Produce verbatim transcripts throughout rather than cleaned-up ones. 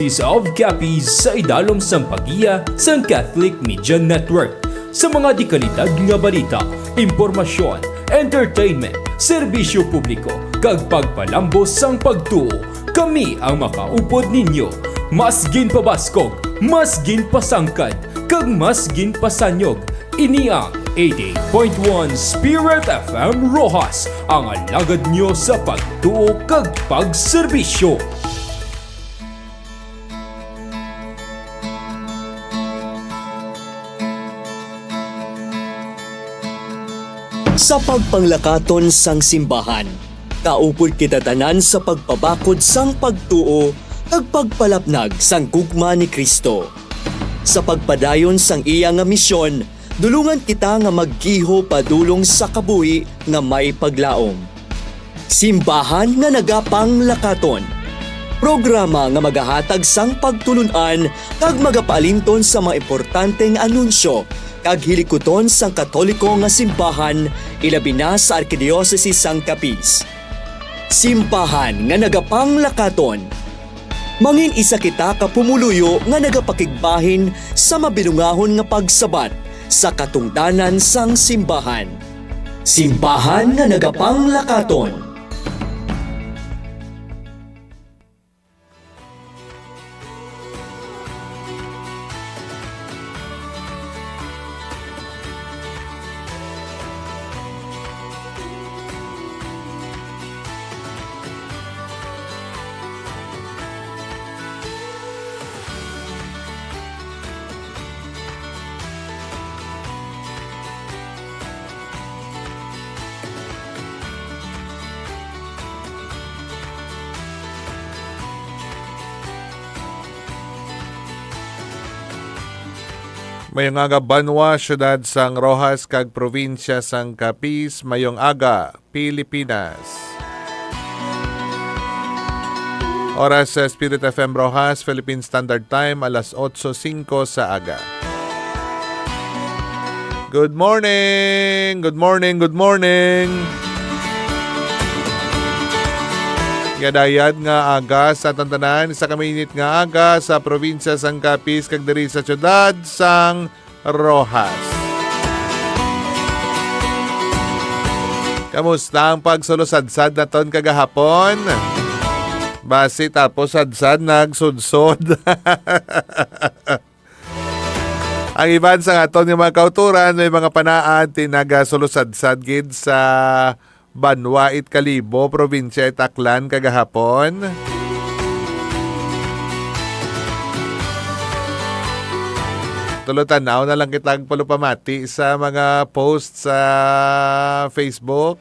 Diocese of Capiz sa idalom sang paggiya sang Catholic Media Network. Sa mga dikalidad nga balita, impormasyon, entertainment, serbisyo publiko, kag pagpalambo sang pagtuo, kami ang makaupod ninyo. Mas ginpabaskog, mas ginpasangkad, kag mas ginpasanyog. Ini ang eighty-eight point one Spirit F M Roxas, ang alagad nyo sa pagtuo kag pagserbisyo. Sa pagpanglakaton sang simbahan, kaupod kita tanan sa pagpabakod sang pagtuo kag pagpalapnag sang gugma ni Cristo. Sa pagpadayon sang iya nga misyon, dulungan kita nga maggiho padulong sa kabuhi nga may paglaom. Simbahan nga nagapanglakaton. Programa nga magahatag sang pagtulon-an kag magapaalinton sa mga importanteng anunsyo kag hilikuton sang Katoliko nga simbahan, ilabi na sa Arkidiyosese sang Capiz. Simbahan nga nagapanglakaton. Mangin-isa kita ka pumuluyo nga nagapakigbahin sa mabinungahon nga pagsabat sa katungdanan sang simbahan. Simbahan nga nagapanglakaton. Mayong aga, banwa, siyudad sang Roxas, kag probinsya sang Capiz. Mayong aga, Pilipinas. Oras sa Spirit F M Roxas, Philippine Standard Time, alas otso singko sa aga. Good morning! Good morning! Good morning! Kadayad nga aga sa aton tanan, isa ka mainit nga aga sa probinsya sang Capiz kag diri sa siyudad sang Roxas. Kamusta ang pagsulusadsad naton kagahapon? Basi tapos sadsad nagsudsod. Ang iban sa aton nga mga kauturan may mga panaad ti nagasulusadsad gid sa Banwa it Kalibo, probinsya it Aklan, kagahapon. Tulo tan-aw na lang kita palupamati sa mga post sa Facebook.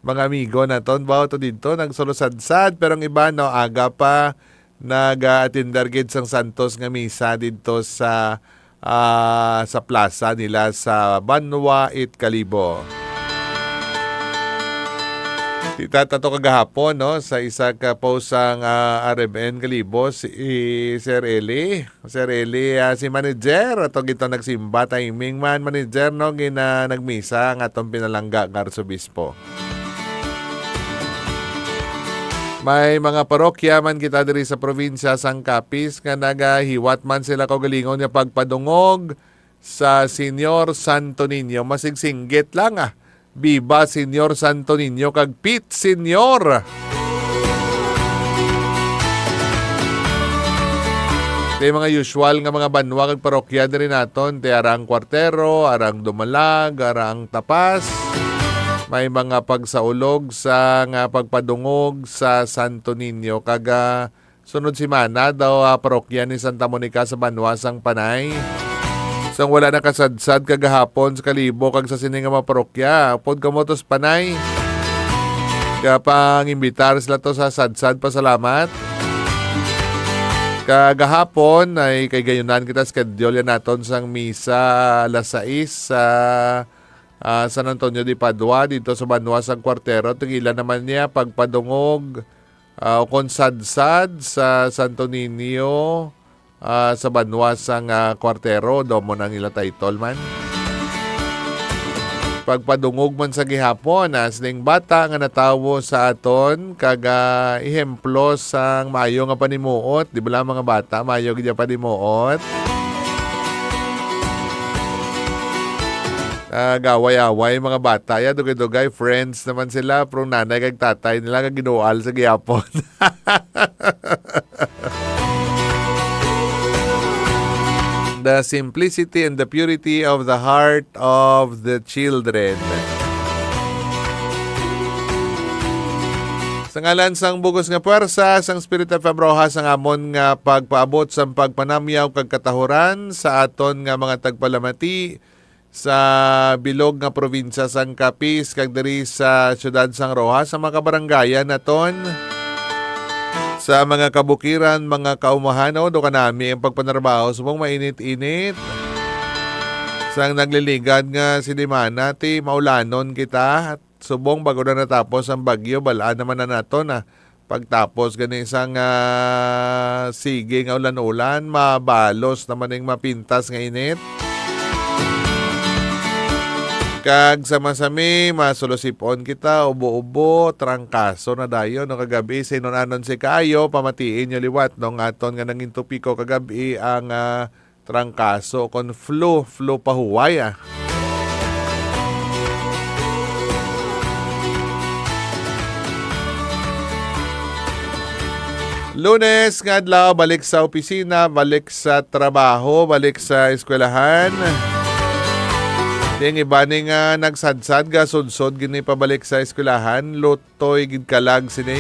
Mga amigo naton, baw to didto, nagsulusadsad, pero ang iba, no, aga pa, nag-aatindar gid sang santos nga misa didto sa, ah, sa plaza nila sa Banwa it Kalibo. Kita tato kagahapon, no, sa isa ka post sang, ah, R M N Kalibo, si Sir Eli. Sir Eli, ah, si manager, ato gito nagsimba, timing man, manager, no, gina-, nagmisa ang atong pinalangga nga arsobispo. May mga parokya man kita diri sa probinsya sang Capiz nga nagahiwat man sila kaugalingon nga pagpadungog sa Señor Santo Niño. Masigsinggit lang, ah. Viva Señor Santo Niño kag Pit Señor! Kay mga usual nga mga banwa kag parokya diri naton, ti ara ang Cuartero, ara ang Dumalag, ara ang Tapas. May mga pagsaulog sa nga pagpadungog sa Santo Niño, kag, ah, sunod semana daw, ah, parokya ni Santa Monica sa banwa sang Panay. Sang wala nakasadsad kagahapon sa Kalibo kag sa sini nga mga parokya, upod kamo to sa Panay. Kaya pangimbitar sila to sa sadsad, pasalamat. Kagahapon ay kay gayunan kita, schedule yan naton sang misa alas sais sa, ah, San Antonio de Padua, dito sa banwa sang Cuartero. Tigilan naman niya pagpadungog, ah, ukon sadsad sa Santo Niño, ah, sa banwa sang, ah, Cuartero, daw mo nang ila title man. pagpadungog man sa gihapon, ah, sining bata nga natawo sa aton, kag, ah, ehemplo sang maayo nga panimuot, di bala, mga bata, maayo gid ang panimuot. Ah, gaway-away, mga bata, ya, dugay-dugay, friends naman sila, pero nanay kag tatay nila nga ginual sa gihapon. The simplicity and the purity of the heart of the children. Sa ngalan sang bugos nga puwersa sang Spirit F M Rojas, ang amon nga pagpaabot sang pagpanamyaw kag katahuran sa aton nga mga tagpalamati sa bilog nga probinsya sang Capiz kag diri sa siyudad sang Rojas, sa mga kabaranggayan naton, sa mga kabukiran, mga kaumahan, o do kanami ang pagpanarbaho subong mainit-init. Sang nagliligad nga sinimana, ti maulanon kita. Subong bago na natapos ang bagyo, bal-an naman na naton, ah. Pagtapos gani sang, ah, sige nga ulan-ulan, mabalos naman ning mapintas nga init. Kag sama-sami, masulusipon kita, ubo-ubo, trangkaso na dayon, no, kagabi, sinon-anon si kaayo, pamatiin nyo liwat, no, nga aton nga nangin topiko kagabi ang, ah, trangkaso kon flu, flu pahuway, ah. Lunes nga adlaw, balik sa opisina, balik sa trabaho, balik sa eskwelahan. Ting iba ni nga nagsadsad, gasudsod gini pabalik sa eskwelahan, lut- toy gid kalag sini.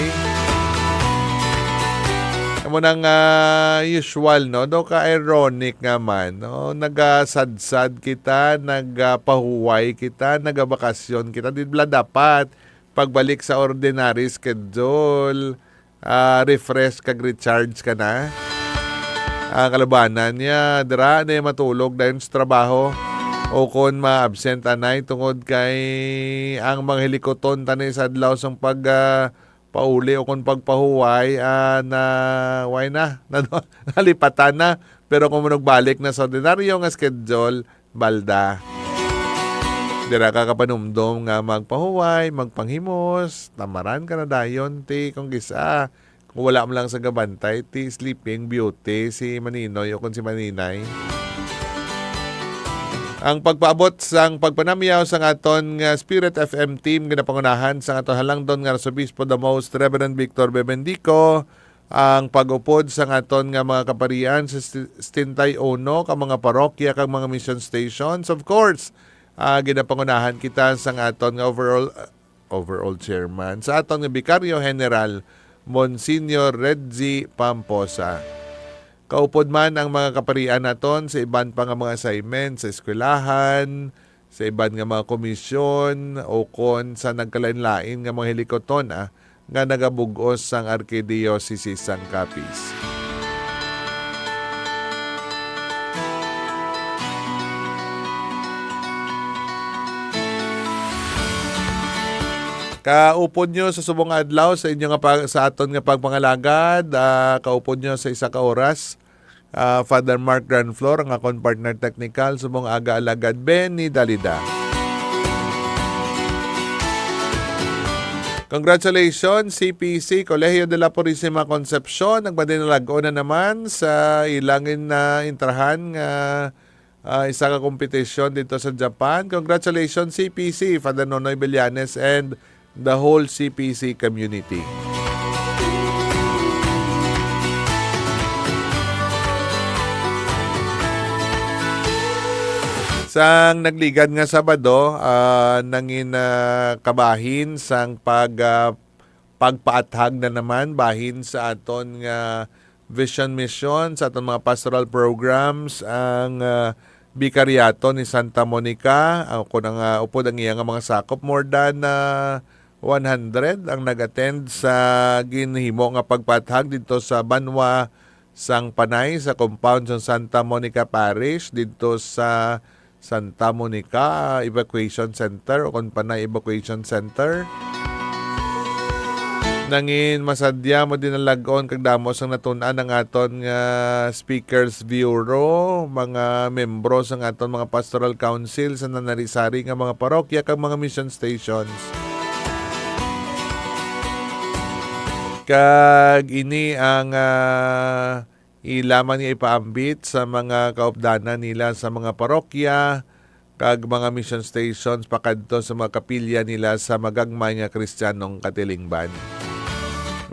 Amo nang, ah, usual, no? Do ka ironic nga man, no? Nagasadsad kita, nagapahuway kita, nagabakasyon kita. Di bala dapat pagbalik sa ordinary schedule, ah, refresh kag recharge ka na? Ang kalubanan niya, dira na matulog dayon sa trabaho. O kon ma-absent anay tungod kay ang mga hilikoton tani sa adlaw sang pag, ah, pauli o kon pagpahuway, ah, na, way na, na, nalipatan na. Pero kung manugbalik na sa ordinaryo nga schedule, balda. Dira ka kapanumdom nga magpahuway, magpanghimos, tamaran ka na dayon, ti, kung kisa, kung wala mo lang sa gabantay, ti Sleeping Beauty, si Maninoy o kung si Maninay. Ang pagpaabot sang pagpanamyaw sang aton nga Spirit F M team ginapangunahan sang aton halangdon nga Arsobispo, the Most Reverend Victor Bebendico, ang pag-upod sang aton nga mga kaparian sa si-, setenta y uno ka mga parokya kag mga mission stations. Of course, ah, ginapangunahan kita sang aton nga overall, overall chairman, sa aton nga Bikaryo General, Monsignor Reggie Pamposa. Kaupod man ang mga kaparian naton sa iban pa nga mga assignment sa eskwelahan, sa iban nga mga komisyon, o kon sa nagkalain-lain nga mga hilikoton, ah, nga nagabug-os sang Arkidiocese sang Capiz. Kaupod nyo sa subong nga adlaw sa inyo nga pag-, sa aton nga pagpangalagad, ah, kaupod nyo sa isa ka oras, ah, Father Mark Granflor, ang akon partner technical, subong aga alagad Benny Dalida. Congratulations, C P C, Colegio de la Purisima Concepcion, nagmadinalag-on na naman sa ilangin na intrahan nga ah, isa ka kompetisyon dito sa Japan. Congratulations, C P C, Father Nonoy Bellanes, and the whole C P C community. Sang nagligad nga Sabado, ah, nangin, ah, kabahin sang pag, ah, pagpaathag na naman bahin sa aton nga vision mission, sa aton mga pastoral programs, ang, ah, Bikaryato ni Santa Monica, ah, kun ang, ah, upod ang iya nga mga sakop, more than, ah, one hundred ang nag-attend sa ginhimo nga pagpaathag didto sa banwa sang Panay, sa compound sa Santa Monica Parish, didto sa Santa Monica Evacuation Center o kon Panay Evacuation Center. Nangin masadya mo din ang lag-on kag damo sang natun-an ang aton nga Speakers Bureau, mga membro sang aton mga Pastoral Council sa nanari-sari nga mga parokya kag mga mission stations. Kag ini ang, ah, ila man nga ipaambit sa mga kaupdanan nila sa mga parokya kag mga mission stations pakadto sa mga kapilya nila sa magagmay nga Kristiyanong katilingban.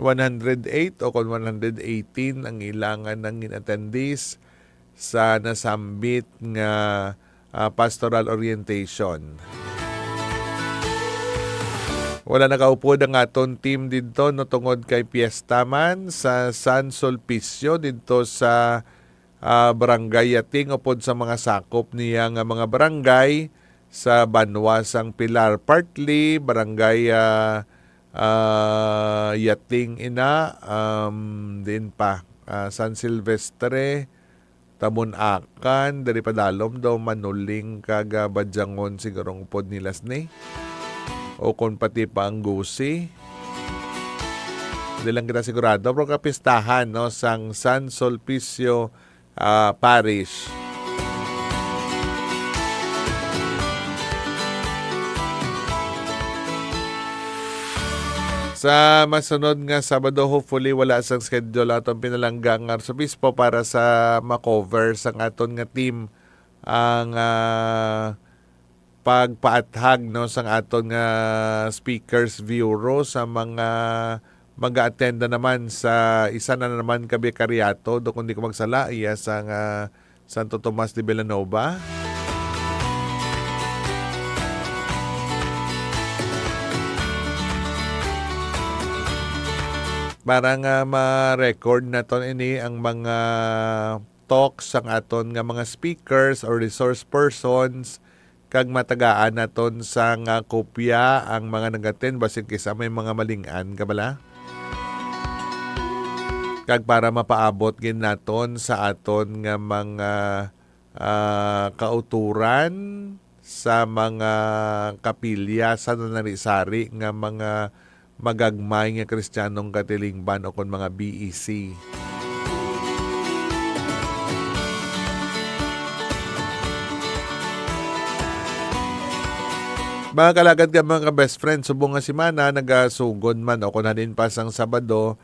One hundred eight o kon one hundred eighteen ang ilangan nangin attendees sa nasambit nga, ah, pastoral orientation. Wala nakaupod ang aton team didto, no, tungod kay piyesta man sa San Sulpicio didto sa, ah, Barangay Yating upod sa mga sakop niya nga mga barangay sa banwa sang Pilar, partly Barangay, ah, ah, Yating ina, um, din pa, ah, San Silvestre, Tamunakan, diri padalom daw Manuling kag, ah, Badyangon siguro ang upod nila sini. O kon pati pa ang Gusi. Di lang kita sigurado, pero kapistahan, no, sang San Sulpicio, ah, Parish. Sa masunod nga Sabado, hopefully, wala sang schedule atong pinalangga nga Arsobispo para sa ma-cover sang aton nga team ang, ah, pagpaathag, no, sang aton nga Speakers Bureau sa mga mag-attend na naman sa isa na naman ka bikaryato, do kung di ko magsala, iya sang, ah, Santo Tomas de Villanova. Para nga ma-record naton ini ang mga talks sang aton nga mga speakers or resource persons, kag matagaan naton sang kopya ang mga nag-attend, basin kisa may mga maling-an ka bala. Kag para mapaabot gid naton sa aton nga mga, ah, kauturan, sa mga kapilya sa nanari-sari nga mga magagmay nga Kristiyanong katilingban o kon mga B E C. Mga kalagad kag mga best friend, subong nga semana nagasugod man o kon halin pa sang Sabado,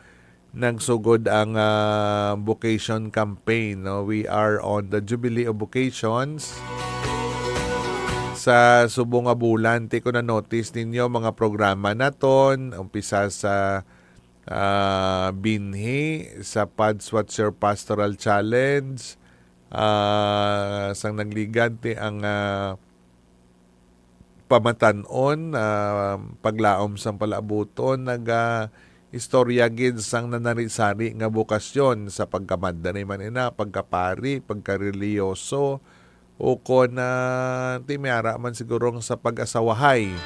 nagsugod ang, ah, vocation campaign, no? We are on the Jubilee of Vocations. Sa subong nga bulan, ti ko na-notice ninyo mga programa naton, umpisa sa, ah, binhi, sa Pads What's Your Pastoral Challenge, ah, sang nagligan ti ang, ah, pamatan-on, ah, paglaom sang palaabuton, naga-istorya gid sang nanari-sari nga bokasyon sa pagkamadre man ina, pagkapari, pagkareliyoso, ukon, ah, ti may ara man siguro sa pag-asawahay.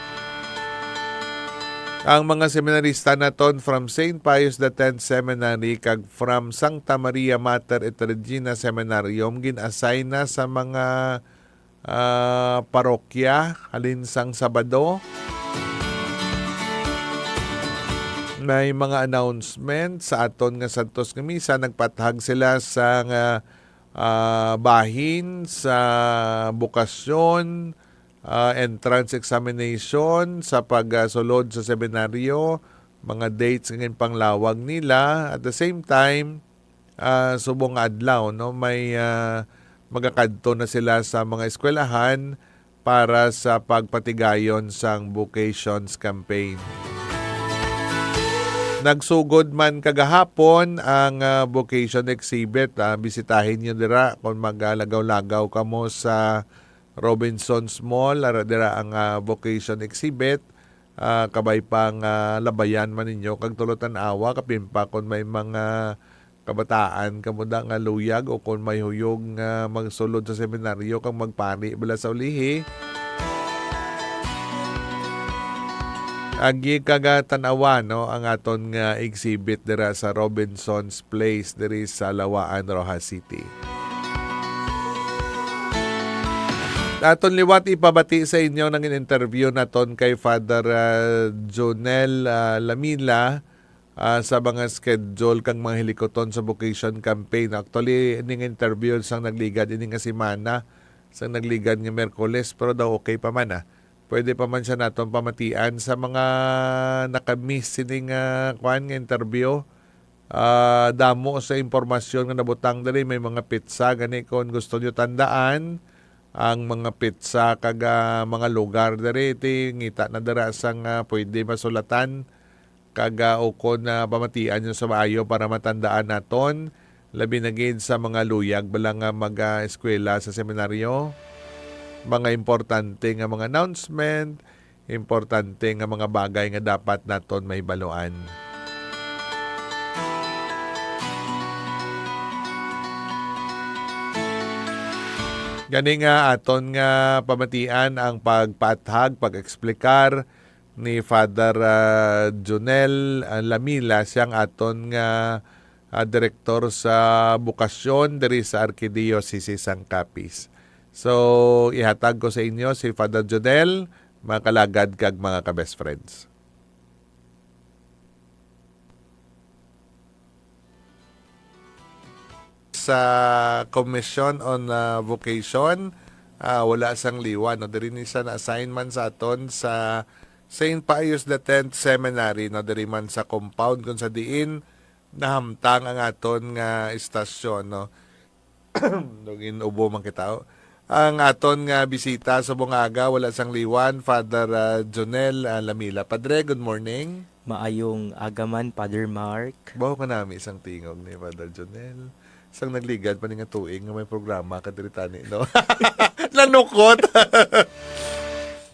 Ang mga seminarista naton from Saint Pius the Tenth Seminary kag from Santa Maria Mater et Regina Seminarium gin-assign na sa mga ah, parokya halin sang Sabado. May mga announcement sa aton nga Santos nga Misa. Nagpathag sila sa nga, ah, bahin sa bokasyon, ah, entrance examination, sa pagsulod sa seminaryo, mga dates nga ginpanglawag nila. At the same time, ah, subong nga adlaw, no, may, ah, magakadto na sila sa mga eskwelahan para sa pagpatigayon sang vocations campaign. Nagsugod man kagahapon ang, ah, vocation exhibit. Ah, bisitahin nyo dira kung magalagaw-lagaw kamo sa Robinsons Mall. Ara dira ang, ah, vocation exhibit. Ah, kabay pa nga labayan man ninyo kag tulo tan-awa, kapin pa kon may mga kabataan kamo da nga luyag o kon may huyog nga magsulod sa seminaryo kag magpari bala sa ulihi. Agi kag, ah, tan-awa, no, ang aton nga exhibit dira sa Robinson's Place diri sa Lawaan, Roxas City. Aton liwat ipabati sa inyo nang interview naton kay Father, ah, Jonel, ah, Lamila, ah, sa mga schedule kag mga hilikuton sa vocation campaign. Actually, ining interview sang nagligad ini nga semana, sang nagligad nga Miyerkules, pero daw okay pa man, ah. Pwede pa man siya naton pamatian sa mga nakamiss sini nga, kuan, nga interview. Ah, damo sa impormasyon nga nabutang diri. May mga petsa gani, kung gusto nyo tandaan ang mga petsa kag, ah, mga lugar diri, ti ngita na dira sang, ah, pwede masulatan kag, ah, ukon na pamatian nyo sa maayo para matandaan naton, labi na gid sa mga luyag bala nga mag, ah, eskwela sa seminaryo. Mga importante nga mga announcement, importante nga mga bagay nga dapat naton mahibaluan. Gani nga aton nga pamatian ang pagpaathag, pag-eksplikar ni Father, ah, Jonel, ah, Lamila, siya ang aton nga, ah, direktor sa bukasyon diri sa Arkidiocese sang Capiz. So, ihatag ko sa inyo si Father Jonel, mga kalagad kag mga ka-best friends. Sa Commission on, ah, Vocation, ah, wala sang liwan, no? Diri ni siya na-assign man sa aton sa Saint Pius the Tenth Seminary, no? Diri man sa compound kung sa diin nahamtang ang aton nga istasyon, no? Naging ubo man kita, oh. Ang aton nga bisita subong nga aga, wala sang liwan, Father, ah, Jonel, ah, Lamila. Padre, good morning. Maayong aga man, Father Mark. Baho ka nami isang tingog ni Father Jonel. Sang nagligad pa ni nga tuig nga may programa ka diri tani, no? Nanukot.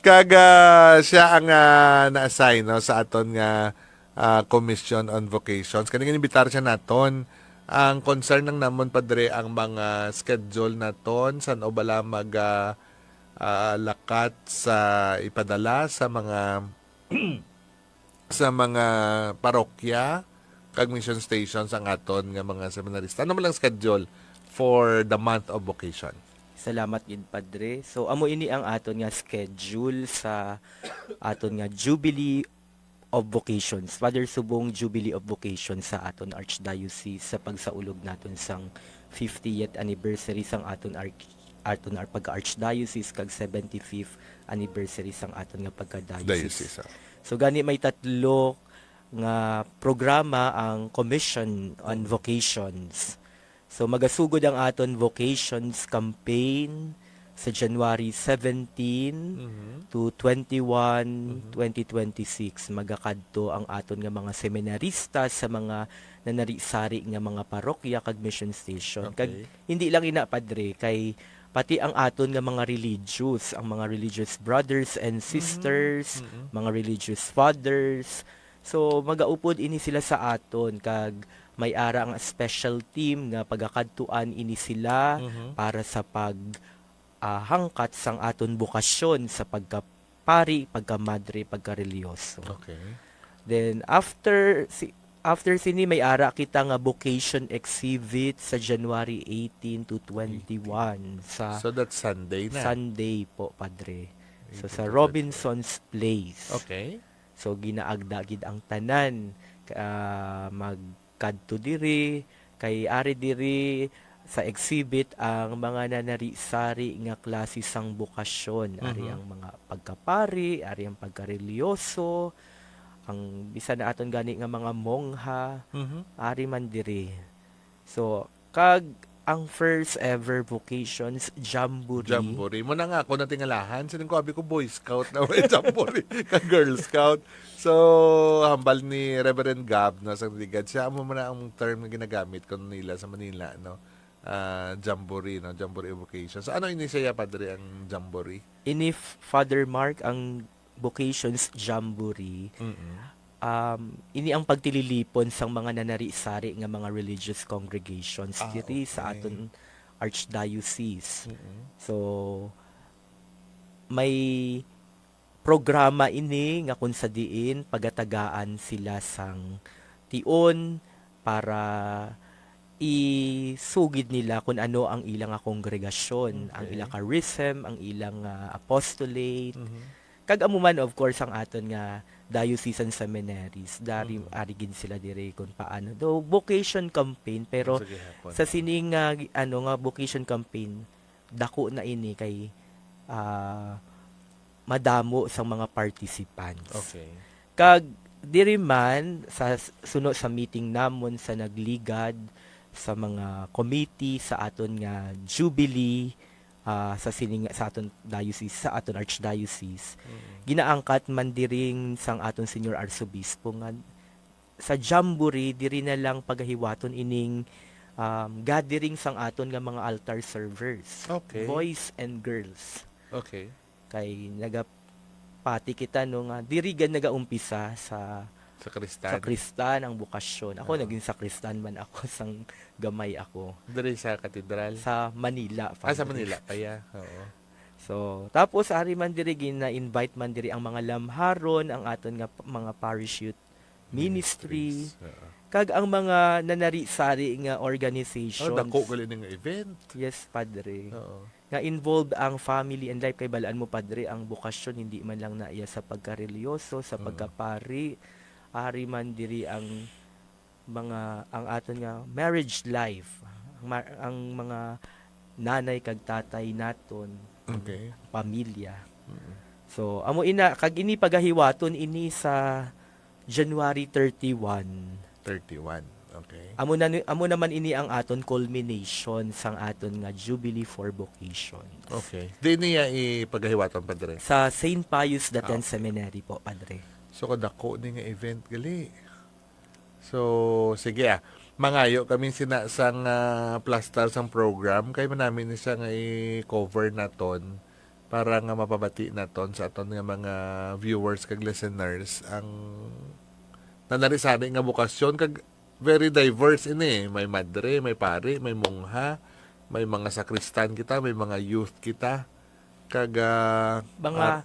Kag, ah, siya ang, ah, na-assign, no, sa aton nga, ah, Commission on Vocations. Kani nga inimbitar siya naton. Ang concern lang namon, Padre, ang mga schedule naton, san-o bala mag, ah, ah, lakat sa ipadala sa mga sa mga parokya kag mission stations ang aton nga mga seminarista. Ano man lang schedule for the month of vocation? Salamat gid, Padre. So, amo ini ang aton nga schedule sa aton nga Jubilee of Vocations, Father Subong Jubilee of Vocations sa aton Archdiocese sa pagsaulog naton sang fiftieth anniversary sang aton arch-, aton ar-, pagka-Archdiocese kag seventy-fifth anniversary sang aton nga pagka-diocese. Diocese, ah. So, gani may tatlo nga programa ang Commission on Vocations. So, magasugod ang aton vocations campaign sa January seventeen Mhm. to twenty-one, Mhm. twenty twenty-six. Magakadto ang aton nga mga seminarista sa mga nanari-sari nga mga parokya kag mission station. Kag Okay. hindi lang ina, Padre, kay pati ang aton nga mga religious, ang mga religious brothers and Mm. sisters, Mm-mm. mga religious fathers. So, magaupod ini sila sa aton, kag may ara nga special team nga pagakadtuan ini sila Mhm. para sa pag, ah, hangkat sang aton bokasyon sa pagkapari, pagkamadre, pagkareliyoso. Okay. Then, after si, after sini, may ara kita nga vocation exhibit sa January eighteen to twenty-one sa So, that's Sunday na. Sunday po, Padre. So, Eighteen sa to twenty-one. Robinson's Place. Okay. So, ginaagda gid ang tanan, ah, magkadto diri, kay ari diri sa exhibit ang mga nanari-sari nga klase sang bokasyon. Ari Mhm. ang mga pagkapari, ari ang pagkareliyoso, ang bisan na aton gani nga mga mongha, Mhm. ari man diri. So, kag ang first ever Vocations Jamboree. Jamboree. Mo na nga ako natingalahan. Siling ko, abi ko, Boy Scout na may Jamboree. Ka Girl Scout. So, hambal ni Reverend Gab, no, sa Ligad, siya mo na ang term nga ginagamit ko nila sa Manila, no? Ah, Jamboree, no? Jamboree of Vocation. So, ano ini siya, Padre, ang Jamboree? Ini, F-, Father Mark, ang Vocations Jamboree. Mm-mm. Um, ini ang pagtililipon sang mga nanari-sari nga mga religious congregations Ah, diri sa okay. aton archdiocese. Mm-mm. So, may programa ini nga kung sa diin pagatagaan sila sang tion para isugid nila kung ano ang ila nga kongregasyon, ang Okay. ila charism, ang ila nga apostolate. Mhm. Kag amo man, of course, ang aton nga diocesan seminaries, dari, Mm. ari gid sila diri kung paano. Though vocation campaign, pero Sa gihapon, sa ah. sining nga, ano, nga vocation campaign, dako na ini kay, ah, madamo sa mga participants. Okay. Kag diri man sa s-, suno sa meeting namon sa nagligad sa mga committee sa aton nga jubilee, ah, sa sining, sa aton diocese, sa aton archdiocese, Mm. ginaangkat man diring sang aton Senior Arsobispo nga sa jamboree, diri na lang pagahiwaton ining, um, gathering sang aton nga mga altar servers, Okay. boys and girls. Okay. Kay nagapati kita, no, nga diri gid nagaumpisa sa Sa Kristan. sa Kristan ang bukasyon. Ako, Oo. naging sakristan man ako sang gamay ako. Diri sa katedral? Sa Manila, Ah, sa Padre. Manila pa, yeah. Oo. So, tapos ari man diri, gina-invite man diri ang mga lamharon, ang aton nga p-, mga parish youth ministry, Ministries, oo. kag ang mga nanari-sari nga organizations. Oh, dako gali ning event. Yes, Padre. Oo. Nga involved ang family and life. Kay balaan mo, Padre, ang bukasyon hindi man lang na iya sa pagkareliyoso, sa Mm. pagkapari. Ari man diri ang mga, ang aton nga marriage life, ang ma-, ang mga nanay kag tatay naton, Okay. pamilya. Mm. So, amo ina, kag ini pagahiwaton ini sa January thirty-one. Thirty-one. Okay. Amo na ni, amo naman ini ang aton culmination sang aton nga Jubilee for Vocations. Okay. Di niya ipagahiwaton, Padre? Sa Saint Pius the Ah, Tenth okay. Seminary po, Padre. So, kadako ni nga event gali. So, sige, ah. Mangayo kami sina sang, ah, plastar sang program, kay manami ni siya nga i-cover naton para nga mapabati naton sa aton nga mga viewers kag listeners ang nanari-sari nga bukasyon, kag very diverse ini. May madre, may pari, may mongha, may mga sakristan kita, may mga youth kita. Kag, ah, Mga, ah,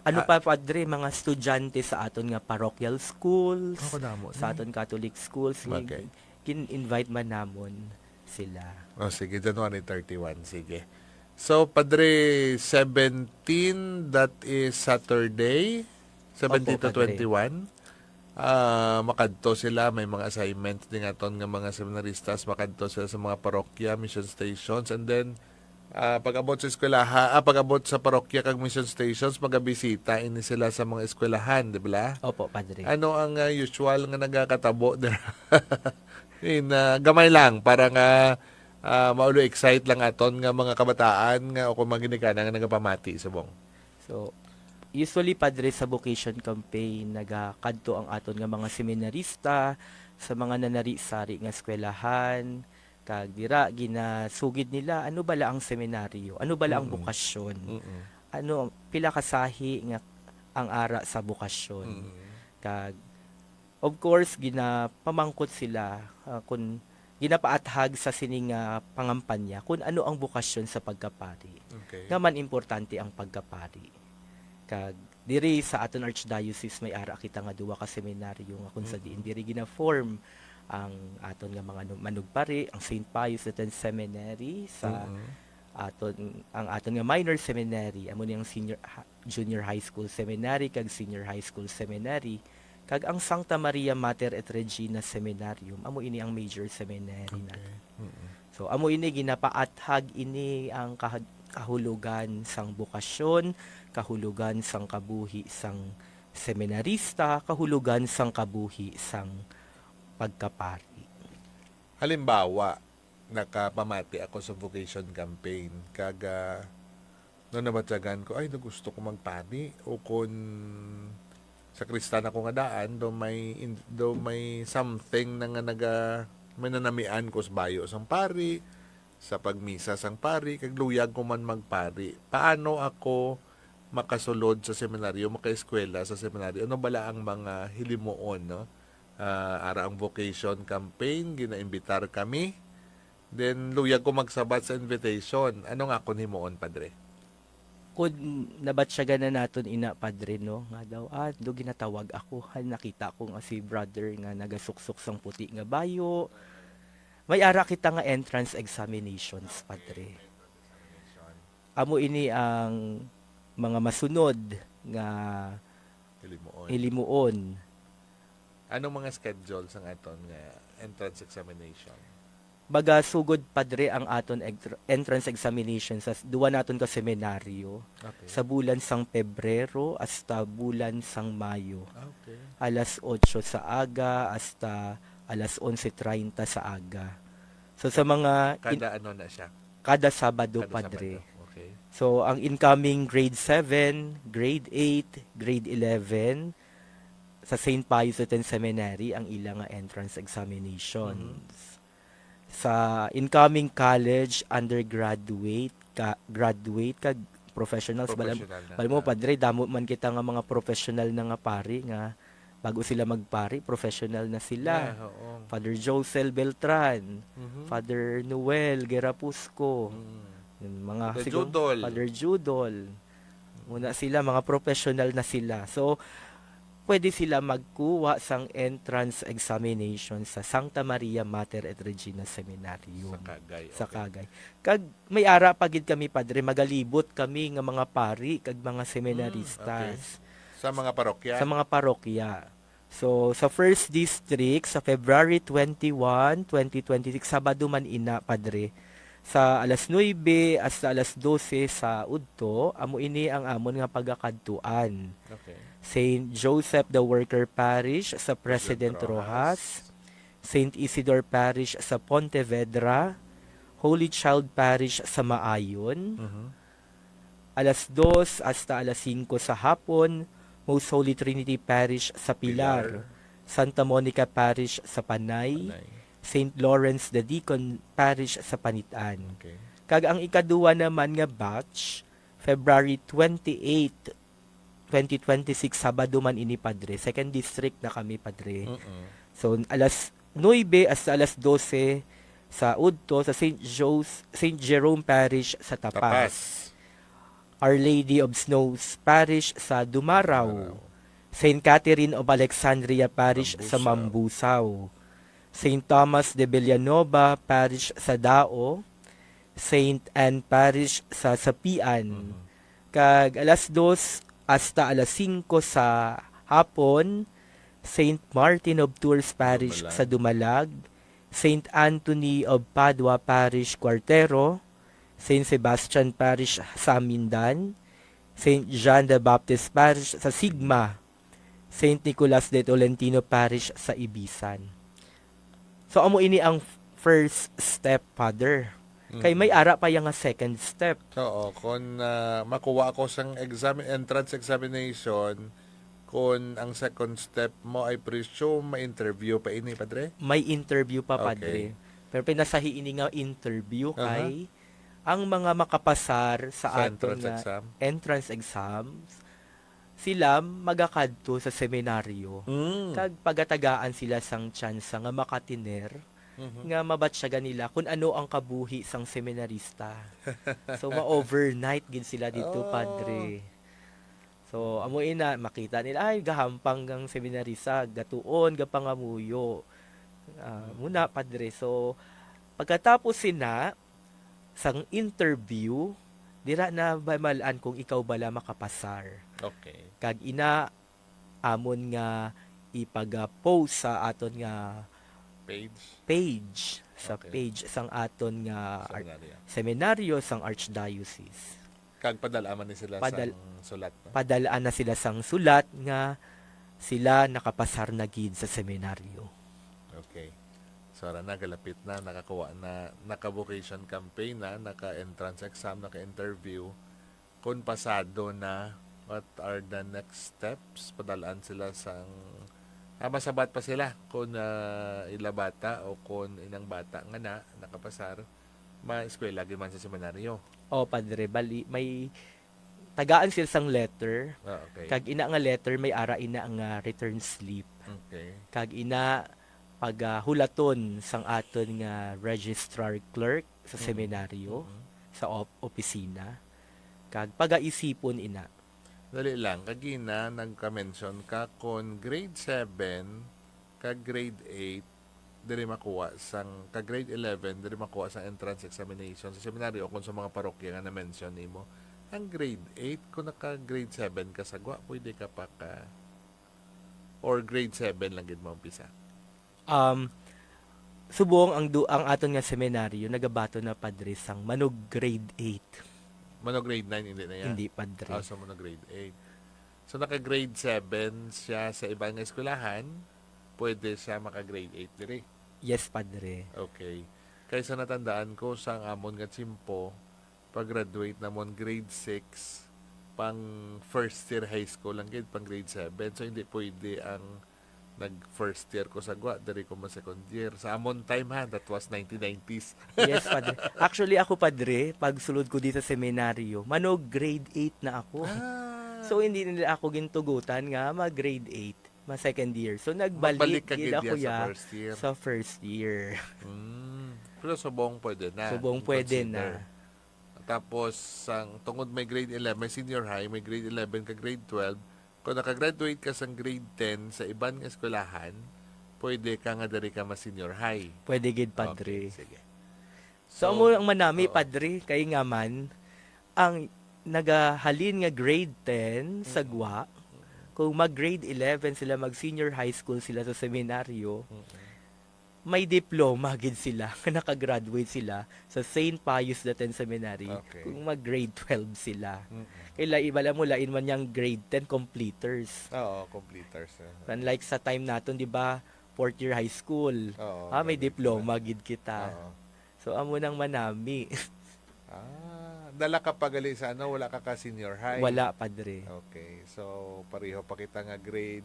ano ah, pa, Padre, mga estudyante sa aton nga parochial schools, Ako damo sa ni. aton Catholic schools, Bagay. gin-invite man namon sila. Oh, sige, January thirty-one, sige. So, Padre, seventeen, that is Saturday, seventeen Opo, to Padre. twenty-one. Ah, makadto sila, may mga assignment din aton nga mga seminaristas, makadto sila sa mga parokya, mission stations, and then, ah, pag-abot sa eskwelaha, ah, pag-abot sa parokya kag mission stations, magabisita ini sila sa mga eskwelahan, di ba? Opo, Padre. Ano ang, ah, usual nga nagakatabo dira? In, ah, gamay lang, para nga, ah, maulo excite lang aton nga mga kabataan nga o kung mga ginikanan nga nagapamati subong. So, usually, Padre, sa vocation campaign, nagakadto ang aton nga mga seminarista sa mga nanari-sari nga eskwelahan, kag dira ginasugid nila ano bala ang seminaryo, ano bala ang Mm-mm. bukasyon, Mm-mm. ano, pila ka sahi nga ang ara sa bukasyon. Mm-mm. Kag, of course, ginapamangkot sila, ah, kun ginapaathag sa sini nga pangampanya kun ano ang bukasyon sa pagkapari. Okay. Nga man importante ang pagkapari. Kag diri sa aton archdiocese may ara kita nga duha ka seminaryo nga kung sa Mm-mm. diin diri gina-form ang aton nga mga nu-, manugpari, ang Saint Pius the Tenth Seminary sa Mm-mm. aton, ang aton nga minor seminary, amo ni ang senior ha-, junior high school seminary kag senior high school seminary, kag ang Santa Maria Mater et Regina Seminarium, amo ini ang major seminary Okay. nato. Mm-mm. So, amo ini, ginapaathag ini ang kahad-, kahulugan sang bokasyon, kahulugan sang kabuhi sang seminarista, kahulugan sang kabuhi sang pagkapari. Halimbawa, nakapamati ako sa vocation campaign, kag, ah, no, nabatyagan ko, "Ay, no, gusto ko magpari," o kon sakristan ako nga daan, do may in-, do may something na nga naga-, may nanamian ko sa bayo sang pari, sa pagmisa sang pari, kag luyag ko man magpari. Paano ako makasulod sa seminaryo, makaeskwela sa seminaryo? Ano bala ang mga hilimuon, no? Ah, ara ang vocation campaign, ginaimbitar kami. Then, luyag ko magsabat sa invitation. Ano nga akon himuon, Padre? Kun nabatyagan na naton ina, Padre, no, nga daw, ah, do ginatawag ako, han, nakita ko nga si brother nga nagasuksok sang puti nga bayo. May ara kita nga entrance examinations, Padre. Amo ini ang mga masunod nga Hilimuon. Hilimuon. Anong mga schedule sang aton nga entrance examination? Baga sugod, Padre, ang aton entr-, entrance examination sa s-, duwa naton ka seminaryo. Okay. Sa bulan sang Pebrero hasta bulan sang Mayo. Ah, okay. Alas otso sa aga hasta alas onse treinta sa aga. So, sa mga in- Kada ano na siya? Kada Sabado, Kada Padre. Sabado. Okay. So, ang incoming grade seven, grade eight, grade eleven, sa Saint Pius the Tenth Seminary ang ila nga entrance examinations. Mhm. Sa incoming college, undergraduate, ka, graduate, kag professionals, bala, Professional na, bala mo, ah. Padre, damo man kita nga mga professional na nga pari nga bago sila magpari, professional na sila. Yeah, oo. Father Josel Beltran, Mhm. Father Noel Guerrapusco, Mm. yung mga Father siguro, Judol. Father Judol. Muna sila, mga professional na sila. So, pwede sila magkuha sang entrance examination sa Santa Maria Mater et Regina Seminarium. Sa Cagay, Sa okay. Cagay. Kag may ara pa gid kami, Padre, magalibot kami nga mga pari kag mga seminaristas. Mm, okay. Sa mga parokya? Sa mga parokya. So, sa first district, sa February twenty-one, twenty twenty-six, Sabado man ina, Padre, sa alas nuebe hasta alas dose sa udto, amo ini ang amon nga pagakadtuan. Okay. Saint Joseph the Worker Parish sa President President Roxas. Roxas, Saint Isidore Parish sa Pontevedra, Holy Child Parish sa Maayon, Mhm. alas dos hasta alas singko sa hapon, Most Holy Trinity Parish sa Pilar, Pilar. Santa Monica Parish sa Panay, Panay. Saint Lawrence the Deacon Parish sa Panitan. Okay. Kag ang ikaduwa naman nga batch, February twenty-eight, twenty twenty-six, Sabado man ini, Padre. Second district na kami, Padre. Mm-mm. So, alas nuebe hasta alas dose sa udto sa Saint Jos-, Saint Jerome Parish sa Tapas. Tapas. Our Lady of Snows Parish sa Dumaraw. Dumaraw. Saint Catherine of Alexandria Parish sa Mambusaw. Mambusaw. Saint Thomas de Villanova Parish sa Dao. Saint Anne Parish sa Sapian. Mhm. Kag alas dos hasta alas singko sa hapon, Saint Martin of Tours Parish sa Dumalag. Dumalag, Saint Anthony of Padua Parish, Cuartero, Saint Sebastian Parish sa Mindan, Saint John the Baptist Parish sa Sigma, Saint Nicolas de Tolentino Parish sa Ibisan. So, amo ini ang f-, first step, Father. Kay may Mm. ara pa yang nga second step. Oo, kung, ah, makuha ako sang exam-, entrance examination, kung ang second step mo, I presume, may interview pa ini, Padre? May interview pa, Padre. Okay. Pero pinasahi ini nga interview Aha. kay ang mga makapasar sa Sa aton entrance nga exam? entrance exams, sila magakadto sa seminaryo, Mm. kag pagatagaan sila sang tsansa nga makatiner, Mhm. nga mabatyagan nila kung ano ang kabuhi sang seminarista. So, ma-overnight gid sila dito, Oh. Padre. So, amo ina, makita nila, ay, gahampang ang seminarista, gatuon, gapangamuyo. Ah, Mm. muna, Padre. So, pagkatapos sina, sang interview, dira na ba malan kung ikaw bala makapasar. Okay. Kag ina, amon nga ipag-post sa aton nga Page? page, sa Okay. page sang aton nga ar-, Seminaryo. seminaryo sang Archdiocese. Kag padal-an man ni sila Padal-, sang sulat, no? padal-an na sila sang sulat nga sila nakapasar na gid sa seminaryo. Okay. So, ara na, galapit na, nakakuha na, naka-vocation campaign na, naka-entrance exam, naka-interview. Kung pasado na, what are the next steps? Padal-an sila sang, ah, masabat pa sila kung, ah, ila bata o kung inang bata nga na, nakapasar, ma-eskwela gid man sa seminaryo. Oh, Padre, bali, may tagaan sila sang letter. Ah, okay. Kag ina nga letter, may ara ina nga return slip. Okay. Kag ina pagahulaton sang aton nga registrar clerk sa Mm. seminaryo, Mm. sa op-, opisina. Kag pagaisipon ina. Dali lang, kagina nagka-mention ka kon grade seven kag grade eight, diri makuha sang, ka grade eleven, diri makuha sang entrance examination sa seminaryo o kung sa mga parokya nga na-mention nimo. Ang grade eight, kung naka-grade seven ka sa gwa, pwede ka pa ka, or grade seven lang gid mo umpisa? Um, subong ang du- ang aton nga seminaryo nagabaton na, Padre, sang manog grade eight. Mano grade nine, hindi na yan? Hindi, Padre. Ah, so mano grade eight. So naka-grade seven siya sa iban nga eskwelahan, pwede siya maka-grade eight diri. Yes, Padre. Okay. Kaysa natandaan ko sa amon nga tiyempo, pag-graduate namon grade six, pang first year high school lang gid, pang grade seven. So hindi pwede ang nag first year ko sa gwa, diri ko mo second year. Sa amon time ha, that was nineteen nineties. Yes, Padre. Actually, ako, Padre, pag sulod ko di sa seminaryo, manog grade eight na ako. Ah. So, hindi nila ako gintugutan nga mag grade eight, ma second year. So, nagbalik Magbalik ka gid gid ako diya sa ya first year. sa first year. Mm. Pero subong pwede na. Subong pwede na. I-consider. Tapos, sang tungod may grade eleven, may senior high, may grade eleven ka grade twelve, kung nakagraduate ka sang grade ten sa iban nga eskwelahan, pwede ka nga diri ka ma-senior high. Pwede gid, Padre. Okay, sige. So, amo ang manami, oo. Padre, kay nga man, ang nagahalin nga grade ten sa Mm. gwa, kung mag grade eleven sila, mag senior high school sila sa seminaryo, Mm-mm. may diploma gid sila nga nakagraduate sila sa Saint Pius the Tenth Seminary Okay. kung mag grade twelve sila. Mm-mm. Kay la-, iba lang mo, lain man yang grade ten completers. Oo, completers. eh. Unlike sa time naton, di ba, fourth year high school, Oo, ah, may graduate diploma gid kita. Oo. So, amo nang manami. Ah, dala ka pa gali sa ano, wala ka ka senior high? Wala, Padre. Okay. So, pareho pa kita nga grade,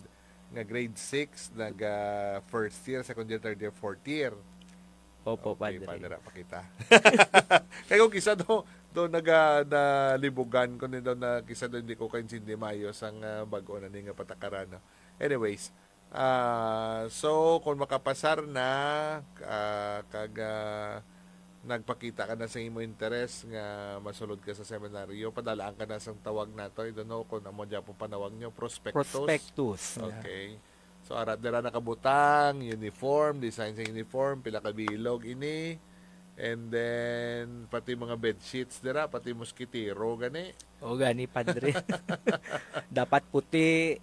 nga grade six, nag ah, first year, second year, third year, fourth year. Opo, Okay, Padre. Padre, pa kita. Kaya kung kisa do, do naga, nalibugan ko ni do na kisa do hindi ko kaintindi maayos ang ah, bag-o na ni nga patakaran. No? Anyways, ah, so kung makapasar na, ah, kag ah, nagpakita ka na sa imo interes nga masulod ka sa seminaryo, padalaan ka na sang tawag nato. I don't know kung amo dyan pong panawag nyo, prospectus. Prospectus. Okay. So, ara dira nakabutang, uniform, design sa uniform, pila ka bilog ini. And then, pati mga bed sheets dira, pati moskitero gani. O gani, Padre. Dapat puti,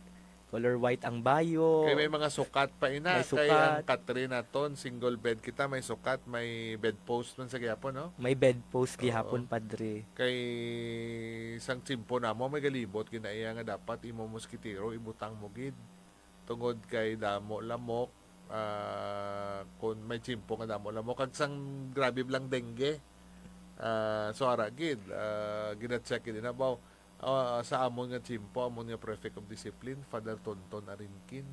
color white ang bayo. Kay may mga sukat pa ina. May Kay ang sukat. katri naton, single bed kita, may sukat, may bed post man sa gihapon, no? May bed post Oo. gihapon, Padre. Kay sang tiyempo namo, may galibot ginaiya nga dapat imo moskitero, ibutang mo gid. Tungod kay damo lamok, ah, kung may tiyempo nga damo lamok, kag sang grabe lang dengue. Ah, so ara gid, ah, gina-check gid na ba, ah, sa amon nga tiyempo, amon nga prefect of discipline, Father Tonton Arinkin.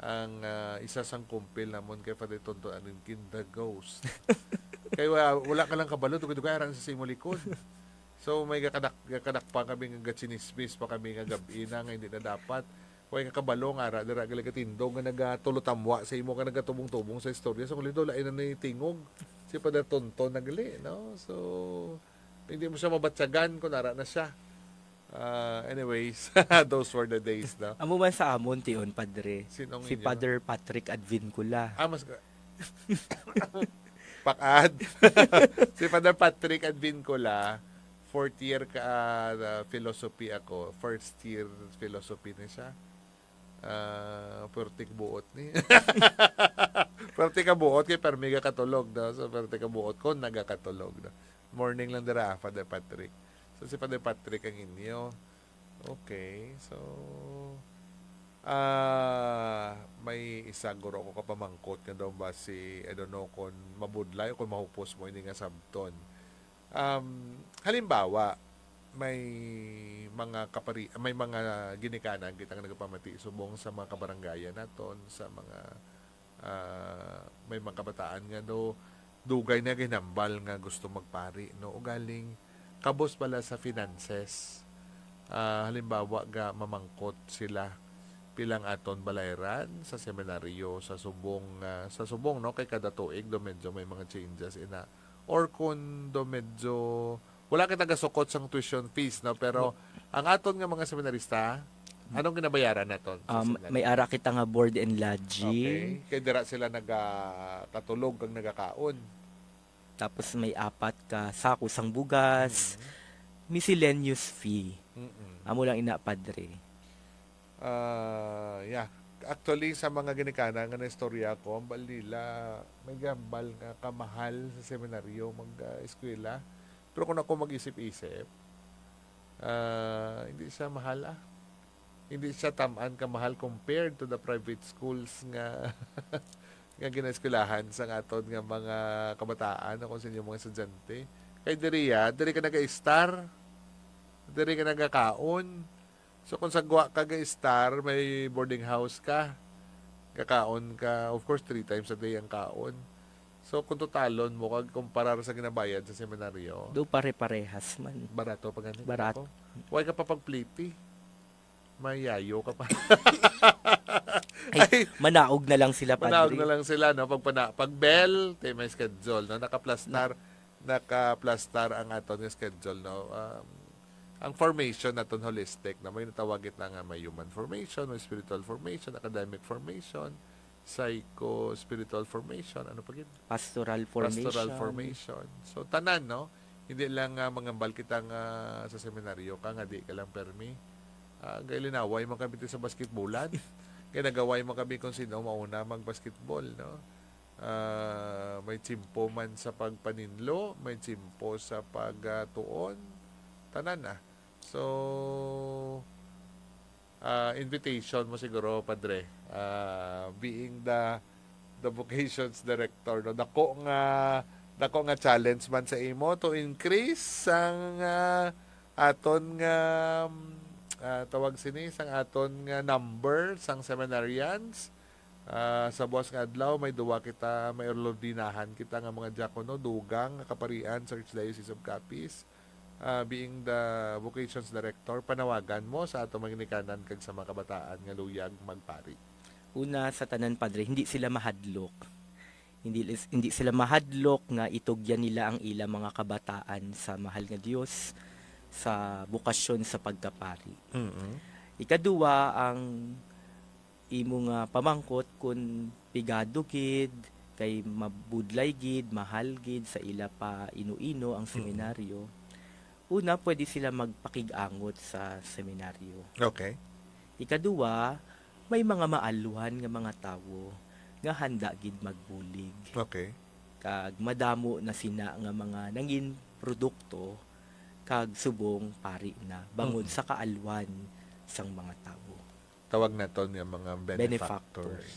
Ang ah, isa sang kumpil namon kay Father Tonton Arinkin, the ghost. Kay wala, wala ka lang kabalo, dugay-dugay ara na sa imo likod. So may gakadak gakadak pa kami nga gachinismis pa kami nga gab-i na nga hindi na dapat. Way kakabalo nga ara dira gali katindog nga nagatulutamwa sa imo nga nagatubong-tubong sa istorya. So kung lain na ni tingog si Father Tonton na gali, no? So hindi mo siya mabatyagan kung ara na siya. Ah, anyways, those were the days, no? Amo man sa amon, tion, Padre. Sinong Si inyo? Father Patrick Advincula. Ah, mas ka- Pakad. Si Father Patrick Advincula, fourth year ka ah, philosophy ako. First year philosophy na siya. Ah, pertik buot ni. Pertik ka buot kay permi ka katulog, no? So, pertik ka buot ko, nagakatulog, no? Morning lang dira, Father Patrick. So, si Father Patrick ang inyo. Okay, so, ah, may isa guro ako kapamangkot nga daw ba si, I don't know kung mabudlay o kung mahupos mo ini nga sabton. Um, halimbawa, may mga kapari, may mga ginikanan kita nga nagapamati subong sa mga kabarangayan naton, sa mga ah, may mga kabataan nga do dugay na ginambal nga gusto magpari, no? Ugaling kabos bala sa finances. Ah, halimbawa ga mamangkot sila pilang aton balayran sa seminaryo sa subong ah, sa subong, no, kay kada tuig do medyo may mga changes ina, or kun do medyo wala kita gasukot sang tuition fees, no, pero ang aton nga mga seminarista, anong ginabayaran naton sa Um, seminaryo? May ara kita nga board and lodging. Okay. Kay dira sila nagakatulog kag nagakaon. Tapos may apat ka sako sang bugas. Mm. Miscellaneous fee. Mm-mm. Amo lang ina, Padre. Ah, yeah. Actually, sa mga ginikanan nga naistorya ko, ang balila, may gambal nga kamahal sa seminaryo mag-eskwela. Pero kung ako mag-isip-isip, ah, hindi siya mahal, ah. Hindi siya tamaan kamahal compared to the private schools nga nga ginaeskwelahan sang aton nga mga kabataan o kung sa inyong mga estudyante. Kay diri, ah, diri ka naga-star, diri ka nagakaon. So kung sa Guwa ka ga-star, may boarding house ka, kakaon ka, of course, three times a day ang kaon. So kung totalon mo kag kumparar sa ginabayad sa seminaryo, Do pare-parehas man. Barato pa gani. Barato. Why ka pa pagpliti? Mayayo ka pa. Ay, manaog na lang sila, Manaog Padre. Na lang sila, no? Pag, pana, pag bell, te, may schedule, no? Nakaplastar, nakaplastar ang aton nga schedule, no? Um, ang formation naton holistic, no? May natawag kita nga may human formation, may spiritual formation, academic formation, psycho-spiritual formation, ano pa gid? Pastoral formation. Pastoral formation. So, tanan, no? Hindi lang nga mangambal kita nga sa seminaryo ka nga di ka lang permi. Ah, gay linaway man kami sa basketbolan. Kay nagaway man kami kung sino mauna mag-basketball, no? Ah, may tsimpo man sa pagpaninlo, may tsimpo sa pagtuon. Tanan na. So, ah, invitation mo siguro, Padre. Ah, being the the vocations director, no? Dako nga, dako nga challenge man sa imo to increase sang, ah, aton nga, ah, tawag sini, sang aton nga number sang seminarians. Ah, sa buwas nga adlaw, may duwa kita, may ordinahan kita nga mga diakono, dugang nga kaparian sa Archdiocese of Capiz. Ah, being the vocations director, panawagan mo sa ato mga ginikanan kag sa mga kabataan nga luyag magpari. Una, sa tanan, Padre, hindi sila mahadlok. Hindi, lis- hindi sila mahadlok nga itugyan nila ang ilang mga kabataan sa mahal nga Dios, sa bukasyon sa pagkapari. Mm-mm. Ikaduwa, ang imo nga pamangkot, kung pigado gid, kay mabudlay gid, mahal gid sa ila pa ino-ino ang seminaryo, una, pwede sila magpakig-angot sa seminaryo. Okay. Ikaduwa, may mga maalwan nga mga tawo nga handa gid magbulig. Okay. Kag madamo na sina nga mga nangin produkto kag subong pari na bangod Mm. sa kaalwan sang mga tawo. Tawag naton nga mga benefactors. Benefactors.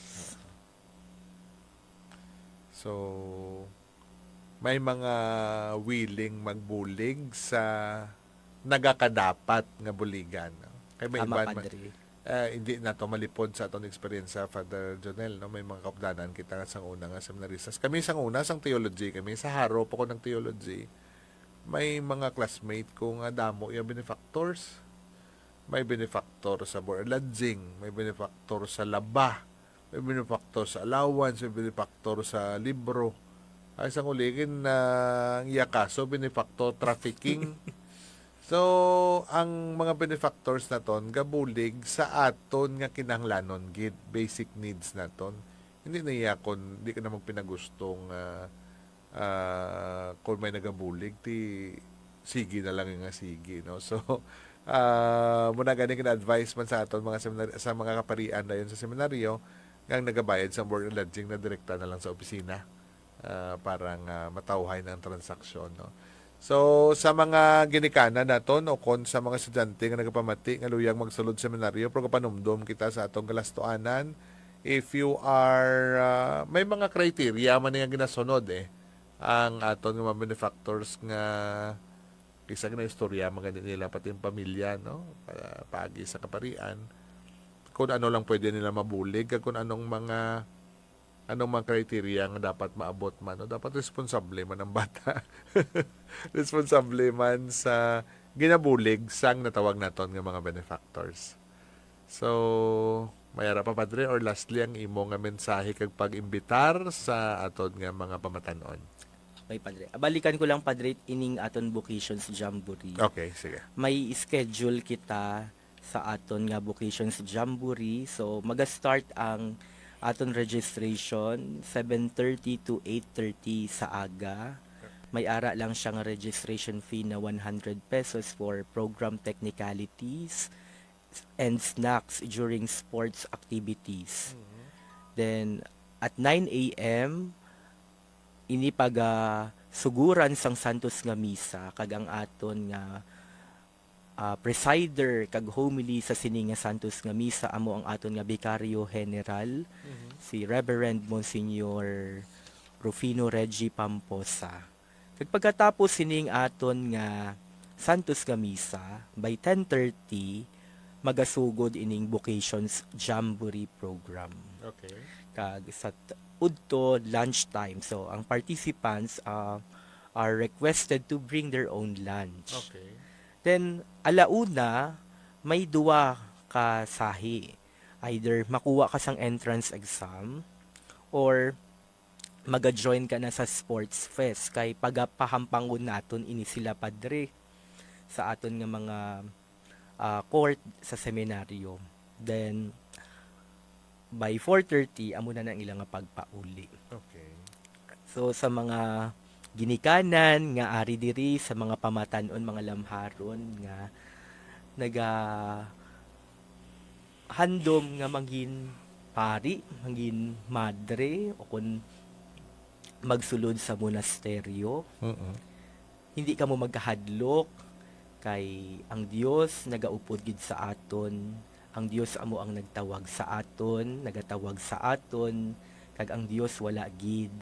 So, may mga willing magbulig sa nagakadapat nga buligan, no? Kay may Tama, iban man, Padre. eh, hindi nato malipod sa atong eksperyensya, Father Jonel, no? May mga kaupdanan kita nga sang una nga seminaristas. Kami sang una, sang theology, kami sa Haro pa ko nag-theology. May mga classmate ko nga damo iya benefactors. May benefactor sa board and lodging, may benefactor sa laba, may benefactor sa allowance, may benefactor sa libro. Ay, sang uligin na ang iya kaso, benefactor trafficking. So, ang mga benefactors naton gabulig sa aton nga kinahanglanon gid, basic needs naton. Hindi na iya kon di ka na magpinagustong, ah, ah, kung may nagabulig, ti sige na lang nga sige, no? So, ah, muna gani gina-advise man sa aton mga seminar-, sa mga kaparian dayon sa seminaryo, nga ang nagabayad sa board and lodging na direkta na lang sa opisina, ah, para nga matawhay na ang transaksyon, no? So, sa mga ginikanan naton o kon sa mga estudyante nga nagapamati nga luyag magsulod seminaryo, pero kapanumdom kita sa atong galastuanan, if you are, ah, may mga criteria man nga ginasunod, eh, ang aton nga mga benefactors nga kisa ginaistorya man gani nila pati ang pamilya, no? Pa-, paagi sa kaparian. Kung ano lang pwede nila mabulig, kag kung anong mga, anong mga criteria nga dapat maabot man, no? Dapat responsable man ang bata. Responsable man sa ginabulig sang natawag naton nga mga benefactors. So, may ara pa, Padre, or lastly, ang imo nga mensahe kag pag-imbitar sa aton nga mga pamatan-on? Okay, Padre. Balikan ko lang, Padre, ining aton Vocations Jamboree. Okay, sige. May schedule kita sa aton nga Vocations Jamboree. So, maga-start ang aton registration seven thirty to eight thirty sa aga. May ara lang siya nga registration fee na one hundred pesos for program technicalities and snacks during sports activities. Then, at nine a m, ini pagasuguran sang Santos nga Misa, kag ang aton nga, ah, presider kag homily sa sini nga Santos nga Misa amo ang aton nga Bikaryo General, Mhm. si Reverend Monsignor Rufino Reggie Pamposa. Kag pagkatapos sining aton nga Santos nga Misa, by ten thirty, magasugod ining Vocations Jamboree Program. Okay. Kag sa t-, udto, lunch time. So, ang participants, ah, are requested to bring their own lunch. Okay. Then, alauna, may duwa ka sahi. Either makuha ka sang entrance exam or maga-join ka na sa sports fest, kay pagapahampangon naton ini sila, Padre, sa aton nga mga, ah, court sa seminaryo. Then, by four thirty, amo na ang ila nga pagpauli. Okay. So, sa mga ginikanan nga ari diri, sa mga pamatan-on, mga lamharon nga naga-, handom nga mangin pari, mangin madre, o kun magsulod sa monasteryo. Mm-mm. Hindi kamo magkahadlok, kay ang Dios nagaupod gid sa aton. Ang Dios amo ang nagtawag sa aton, nagatawag sa aton, kag ang Dios wala gid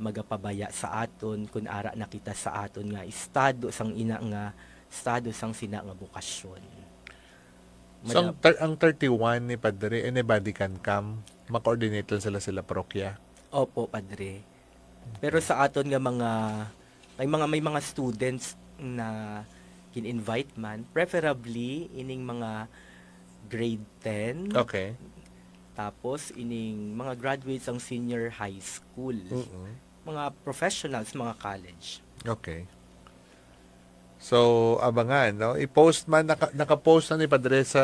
magapabaya sa aton kun ara na kita sa aton nga estado sang ina nga estado sang sina nga bokasyon. So, ang Madam- thir-, ang thirty-one ni Padre, anybody can come? Ma-coordinate lang sila, sila parokya? Opo, Padre. Pero Okay. sa aton nga mga, may mga, may mga students na gin-invite man, preferably ining mga grade ten. Okay. Tapos ining mga graduates ang senior high school. Mm-mm. Mga professionals, mga college. Okay. So, abangan, no? I-post man, naka-, naka-post na ni Padre sa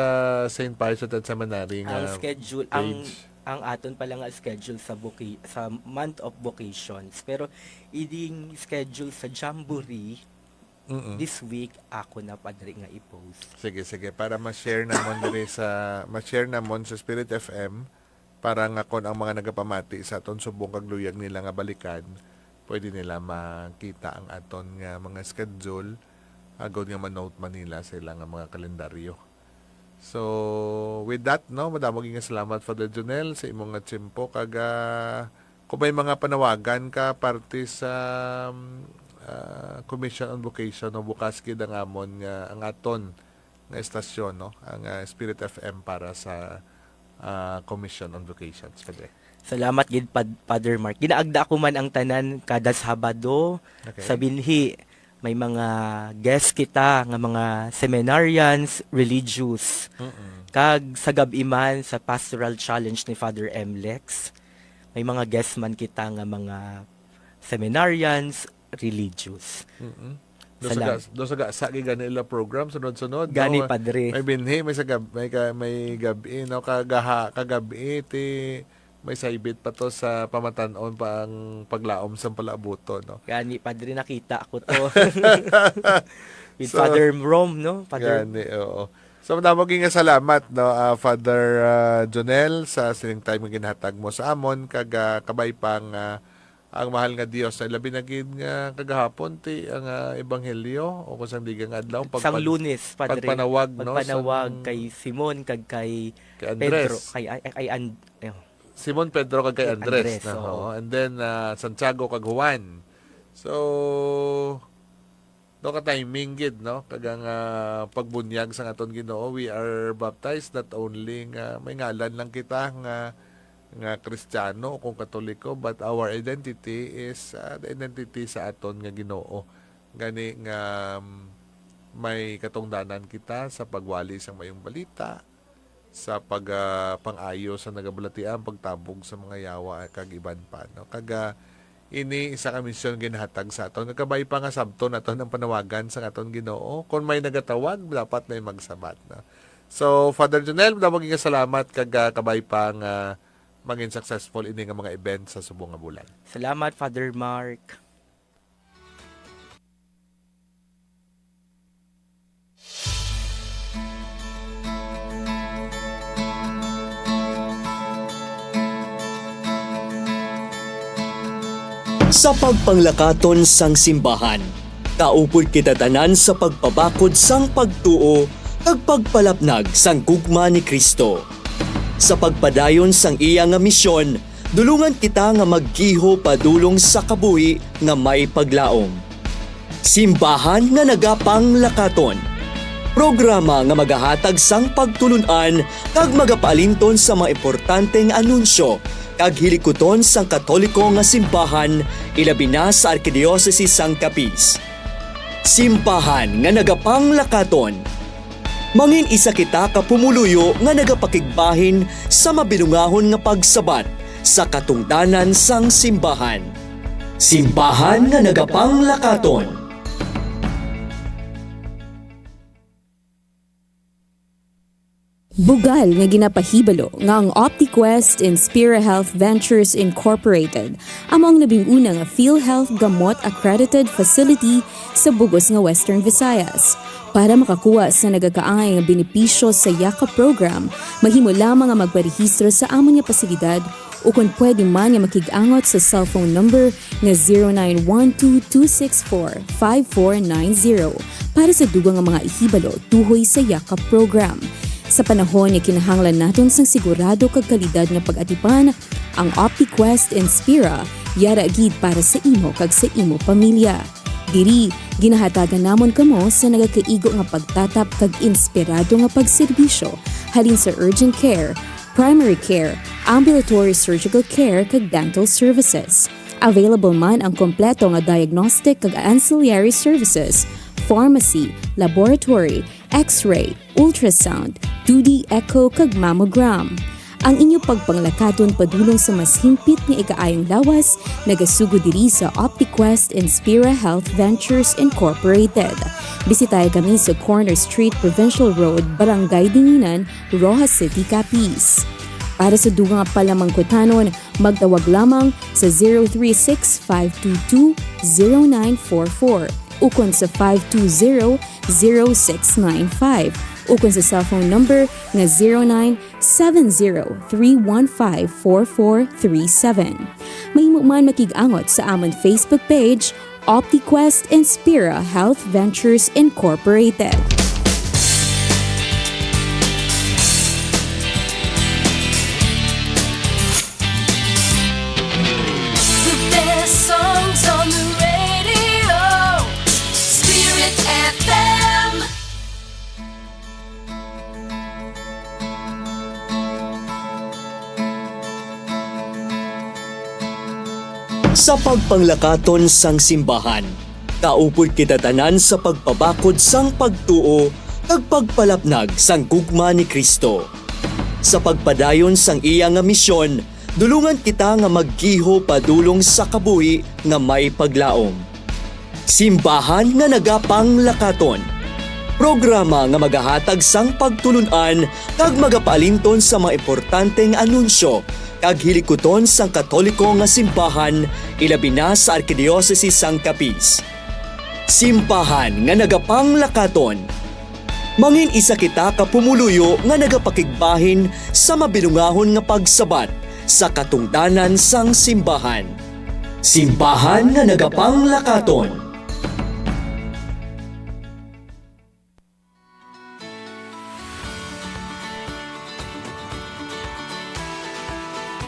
Saint Pius X Seminary Ang nga schedule, ang, page. Ang aton pala nga schedule sa voca-, sa month of vocations. Pero, iding schedule sa Jamboree, Mm-mm. this week, ako na, Padre, nga i-post. Sige, sige. Para ma-share namon diri sa, ma-share namon sa Spirit F M, para nga kon ang mga nagapamati sa aton subong kag luyag nila nga balikan, pwede nila makita ang aton nga mga schedule, agod nga ma-note man nila sa ila nga mga kalendaryo. So, with that, no, madamo gid nga salamat, Father Jonel, sa imo nga tiyempo. Kag, ah, kung may mga panawagan ka parte sa, um, ah, Commission on Vocation, no, bukas gid ang amon nga, ang aton nga estasyon, no, ang, ah, Spirit F M para sa, ah, Commission on Vocations, Padre. Salamat gid, Pad-, Father Mark. Ginaagda ko man ang tanan kada Sabado Okay. sa binhi. May mga guest kita nga mga seminarians, religious. Mm-mm. Kag sa gab-i man sa Pastoral Challenge ni Father M. Lex, may mga guest man kita nga mga seminarians, religious. Mm-mm. Do sa Salam- ga-, do sa ga-, sa gid gani ila program sunod-sunod, Gani, no? Padre. May binhi, may sa gab-, may ka-, may gab-i, no? Kagaha-, kagab-i, ti may saybit pa to sa pamatan-on pa ang paglaom sang palaabuton, no? Gani, Padre, nakita ko to. With So, Father Rom, no? Father gani, oo. So, madamo gid nga salamat, no, ah, Father, ah, Jonel, sa sining time nga ginhatag mo sa amon, kag, ah, kabay pa nga ang mahal nga Dios, na labi na gid nga kagahapon, ti ang, ah, ebanghelyo, o kung sang digang adlaw, Sang pagpan-, Lunes, Padre. pagpanawag, no, Pagpanawag sang kay Simon kag kay kay Andres. Pedro, kay, ay, ay, kay And-, eh. Simon, Pedro, kag kay Kay Andres, Andres, no? oo. Oo. And then, ah, Santiago kag Juan. So, no, ka-timing gid, no? Kag ang, ah, pagbunyag sang aton Ginoo, we are baptized not only nga may ngalan lang kita nga, nga Kristiyano o kung Katoliko, but our identity is, ah, the identity sa aton nga Ginoo. Gani nga, um, may katungdanan kita sa pagwali sang Maayong Balita, sa pag, ah, pang-ayo sa nagabalatian, pagtabog sa mga yawa, kag iban pa, no? Kag, ah, ini isa ka misyon ginhatag sa aton. Nga kabay pa nga sabton naton ang panawagan sa aton Ginoo. Kon may nagatawag, dapat may magsabat, no? So, Father Jonel, madamo gid nga salamat kag, ah, kabay pa nga mangin successful ini nga mga event sa subong nga bulan. Salamat, Father Mark. Sa pagpanglakaton sang simbahan, kaupod kita tanan sa pagpabakod sang pagtuo kag pagpalapnag sang gugma ni Cristo. Sa pagpadayon sang iya nga misyon, dulungan kita nga maggiho padulong sa kabuhi nga may paglaom. Simbahan nga nagapanglakaton. Programa nga magahatag sang pagtulon-an kag magapaalinton sa mga importante nga anunsyo kag hilikuton sang Katoliko nga simbahan, ilabi na sa Arkidiyosese sang Capiz. Simbahan nga nagapanglakaton. Mangin-isa kita ka pumuluyo nga nagapakigbahin sa mabinungahon nga pagsabat sa katungdanan sang simbahan. Simbahan nga nagapanglakaton. Bugal nga ginapahibalo nga ang OptiQuest Inspira Health Ventures Incorporated amo ang labing una nga PhilHealth Gamot accredited facility sa bug-os nga Western Visayas. Para makakuha sa nagakaangay nga benepisyo sa Yakap Program, mahimo lamang nga magparehistro sa amon nga pasilidad ukon pwede man nga makig-angot sa cellphone number nga zero nine one two two six four five four nine zero para sa dugang nga mga ihibalo tuhoy sa Yakap Program. Sa panahon nga kinahanglan naton sang sigurado kag kalidad nga pag-atipan, ang OptiQuest Inspira yara gid para sa imo kag sa imo pamilya. Diri, ginahatagan namon kamo sa nagakaigo nga pagtatap kag inspirado nga pagserbisyo, halin sa urgent care, primary care, ambulatory surgical care, kag dental services. Available man ang kompleto nga diagnostic kag ancillary services, pharmacy, laboratory, X-ray, ultrasound, two D echo, kag mammogram. Ang inyo pagpanglakaton padulong sa mas himpit nga ikaayong lawas nagasugod diri sa OptiQuest Inspira Health Ventures Incorporated. Bisitaya kami sa Corner Street, Provincial Road, Barangay Dinginan, Roxas City, Capiz. Para sa dugang nga palamangkutanon, magtawag lamang sa zero three six five two two zero nine four four ukon sa five two zero zero six nine five ukon sa cellphone number nga zero nine seven zero three one five four four three seven. Mahimo man makig-angot sa amon Facebook page, OptiQuest Inspira Health Ventures Incorporated. The best songs on the radio, Spirit F M. Sa pagpanglakaton sang simbahan, kaupod kita tanan sa pagpabakod sang pagtuo kag pagpalapnag sang gugma ni Cristo. Sa pagpadayon sang iya nga misyon, dulungan kita nga maggiho padulong sa kabuhi nga may paglaom. Simbahan nga nagapanglakaton. Programa nga magahatag sang pagtulon-an kag magapaalinton sa mga importante nga anunsyo kag hilikuton sang Katoliko nga simbahan, ilabi na sa Arkidiyosese sang Capiz. Simbahan nga nagapanglakaton. Mangin-isa kita ka pumuluyo nga nagapakigbahin sa mabinungahon nga pagsabat sa katungdanan sang simbahan. Simbahan nga nagapanglakaton.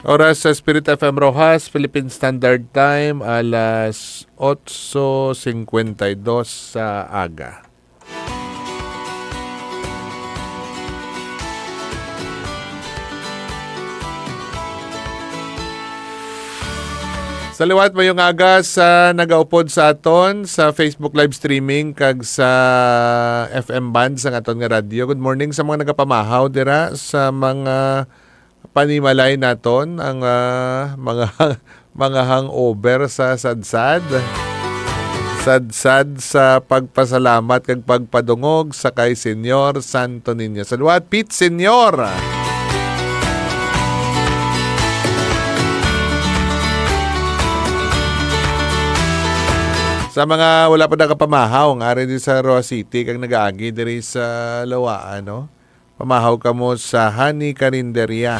Oras sa Spirit F M Roxas, Philippine Standard Time, alas otso cincuenta y dos sa aga. Sa liwat, mayong aga sa nagaupod sa aton sa Facebook live streaming kag sa F M band sang aton nga radyo. Good morning sa mga nagapamahaw dira sa mga panimalay naton, ang, ah, mga, mga hangover sa Sadsad. Sadsad sa pagpasalamat kag pagpadungog sa kay Señor Santo Niño. Sa liwat, Pete Señor. Sa mga wala pa nakapamahaw, nga ari di sa Roxas City, kag nagaagi diri sa Lawaan, no? Pamahaw kamo sa Honey Carinderia.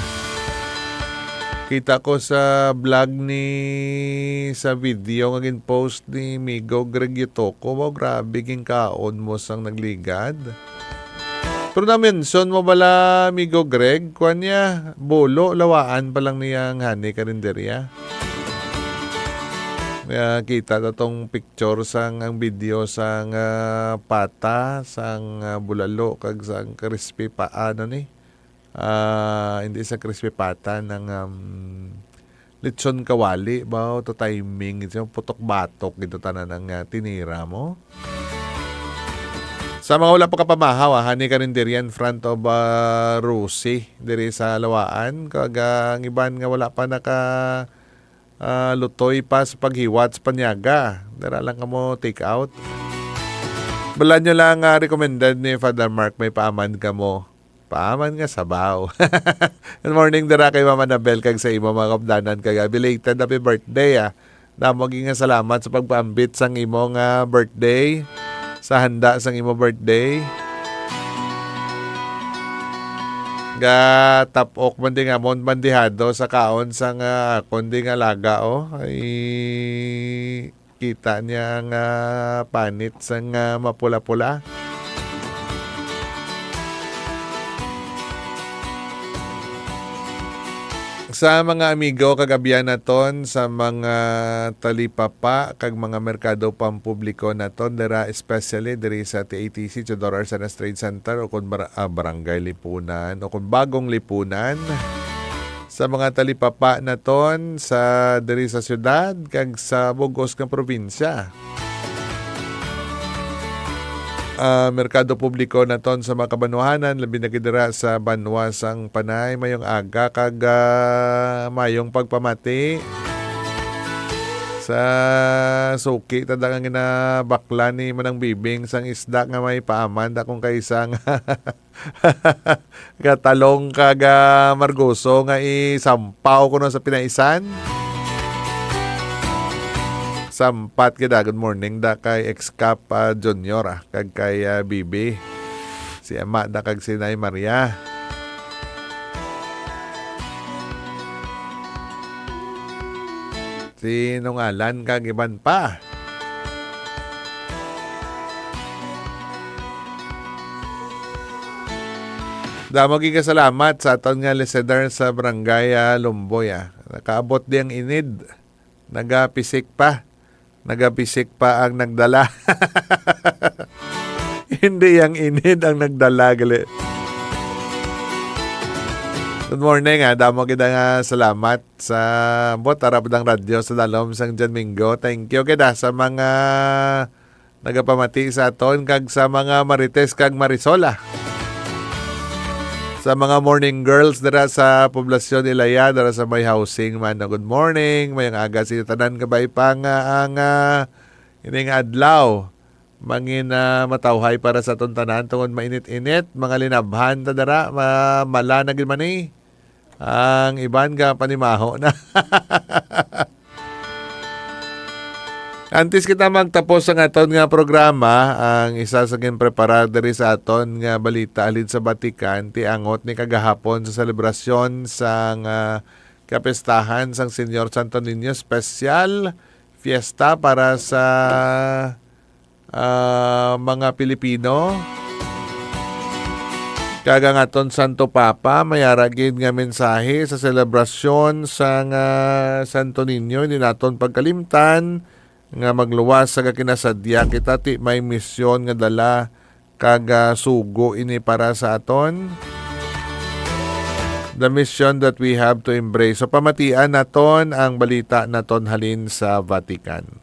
Kita ko sa vlog ni, sa video nga gin-post ni Migo Greg Yutoko, wow, grabe, ginkaon mo sang nagligad. Pero na-mention mo bala, Migo Greg, kuwan niya, bulo, lawaan pa lang niya ang honey karinderya. Kaya kita ta tong picture sang, ang video sang, ah, pata, sang, ah, bulalo, kag sang crispy pa, ano ni? Ah, hindi sa crispy pata, nang, um, lechon kawali ba? O, to timing, ito putok-batok, ito tanan ang, ah, tinira mo. Sa mga wala pa kapamahaw, ah, honey karinderya in front of, ah, Rosie, diri sa Lawaan. Kag, ah, ang iban nga wala pa naka, ah, lutoy pa sa paghiwat sa panyaga. Dara lang kamo take out. Balaan nyo lang, ah, recommended ni Father Mark, may paaman kamo. Paaman nga sabaw. Good morning, dara kay Mama Nabel, kag sa imo mga kapdanan, kag, ah, belated happy birthday, ah. Damo gid nga salamat sa pagpaambit sang imo nga birthday, sa handa sang imo birthday. Gatapok man di nga mon bandihado sa kaon sang, ah, akon di nga laga, oh. Ay, kita niya ang, ah, panit sang, ah, mapula-pula. Sa mga amigo kag abyan naton, sa mga talipapa kag mga merkado pampubliko naton dira, especially diri sa T A T C, Teodoro Arcenas Trade Center, o kon bar-, ah, Barangay Lipunan, o kon Bagong Lipunan, sa mga talipapa naton sa diri sa siyudad kag sa bug-os nga probinsya. Ah, merkado publiko naton sa mga kabanwahanan, labi na gid dira sa banwa sang Panay, mayong aga kag, ah, mayong pagpamati sa suki ta da nga ginabakla ni Manang Bibing sang isda nga may paaman da kung kaisa nga Gatalong kag, ah, Margoso nga isampaw kuno sa pinaisan. Sampat gid, ah. Good morning da kay Ex-Cap, ah, Junior, ah, kag kay, ah, Bibi. Si Ama da kag si Nay Maria. Sinungalan kag iban pa. Damo gid ka salamat sa aton nga listener sa Barangay, ah, Lumboy, ah. Nakaabot di ang inid. Nagapisik pa. Nagapisik pa ang nagdala. Hindi ang inid ang nagdala, gali. Good morning, ah. Damo gid nga salamat sa buot arap dang radyo sa dalom sang Jan Mingo. Thank you gid, ah, sa mga nagapamati sa aton kag sa mga Marites kag Marisol, ah. Sa mga morning girls dira sa Poblacion Ilaya, dira sa may housing man. Good morning, mayong aga sa inyo tanan. Kabay pa nga ang, ah, ining adlaw. Mangin, ah, matawhay para sa aton tanan tungod mainit-init, mga linabhan ta dira, ma-, mala na gid man ni. Ang iban ga panimaho na. Antes kita magtapos ang aton nga programa, ang isa sa ginpreparar diri sa aton nga balita halin sa Vatican, ti angot ni kagahapon sa selebrasyon sang, ah, kapestahan sang Señor Santo Niño, special fiesta para sa ah, mga Pilipino. Kag ang aton Santo Papa, may ara gid nga mensahe sa selebrasyon sang, ah, Santo Niño. Hindi naton pagkalimtan nga magluwas sa kinasadya kita, ti may misyon nga dala kag, ah, sugo ini para sa aton. The mission that we have to embrace. So, pamatian naton ang balita naton halin sa Vatican.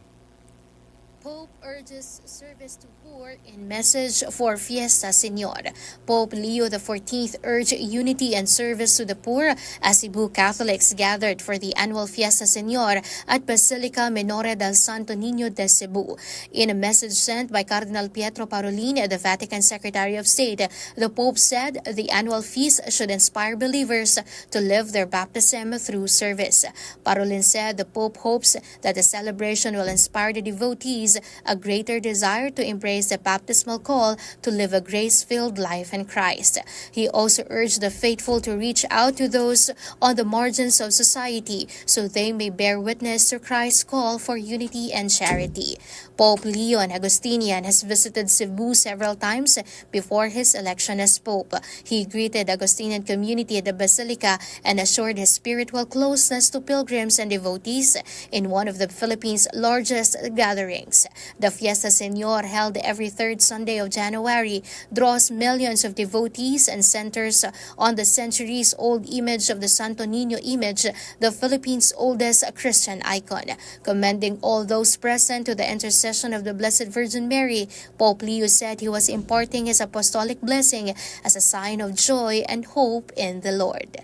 Pope urges service to poor in message for Fiesta Señor. Pope Leo the fourteenth urged unity and service to the poor as Cebu Catholics gathered for the annual Fiesta Señor at Basilica Minore del Santo Niño de Cebu. In a message sent by Cardinal Pietro Parolin, the Vatican Secretary of State, the Pope said the annual feast should inspire believers to live their baptism through service. Parolin said the Pope hopes that the celebration will inspire the devotees a greater desire to embrace the baptismal call to live a grace-filled life in Christ. He also urged the faithful to reach out to those on the margins of society so they may bear witness to Christ's call for unity and charity. Pope Leon Augustinian has visited Cebu several times before his election as Pope. He greeted Augustinian community at the Basilica and assured his spiritual closeness to pilgrims and devotees in one of the Philippines' largest gatherings. The Fiesta Señor, held every third Sunday of January, draws millions of devotees and centers on the centuries-old image of the Santo Niño image, the Philippines' oldest Christian icon. Commending all those present to the intercession of the Blessed Virgin Mary, Pope Leo said he was imparting his apostolic blessing as a sign of joy and hope in the Lord.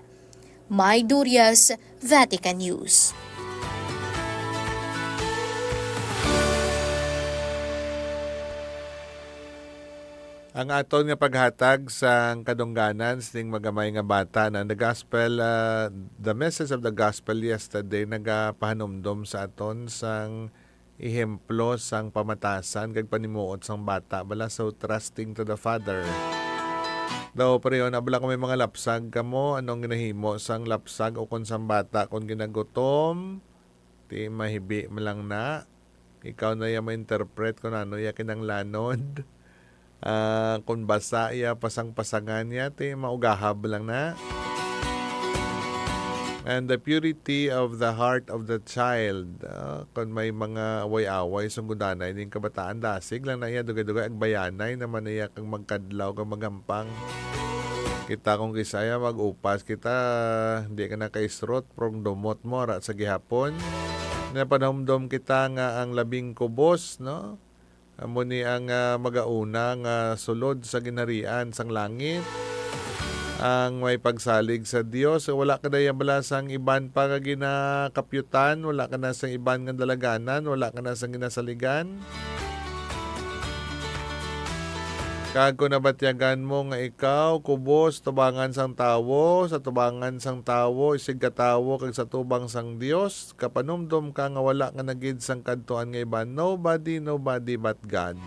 May Durias, Vatican News. Ang aton nga paghatag sang kadungganan sining magamay nga bata na the gospel, ah, the message of the gospel yesterday nagapahanumdom sa aton sang ehemplo sang pamatasan kag panimuot sang bata bala, so trusting to the Father. Daw, pero yun, abla kung may mga lapsag kamo, anong ginahimo sang lapsag o kung sang bata kung ginagutom? Ti mahibi man lang na. Ikaw na iya ma-interpret kung ano iya kinahanglanon. Ah, kung basa iya pasang-pasangan niya, ti maugahab lang na. And the purity of the heart of the child. Ah, kung may mga away-away, sunggudanay ning kabataan, dasig lang na iya, dugay-dugay, agbayanay naman iya kag magkadlaw kag magampang. Kita kung kisaya mag-upas kita, di ka na kaisrot, prong dumot mo, ara sa gihapon. Napanumdom kita nga ang labing kubos, no? Amo ni ang, ah, magauna nga sulod sa ginharian sang langit. Ang may pagsalig sa Dios, wala ka daya bala sang iban pa nga ginakapyutan, wala ka na sang iban nga dalaganan, wala ka na sang ginasaligan. Kag kon nabatyagan mo nga ikaw kubos tubangan sang tawo, sa tubangan sang tawo, isigkatawo, kag sa tubang sang Dios, kapanumdom ka nga wala ka na gid sang kadtuan nga iban. Nobody, nobody but God.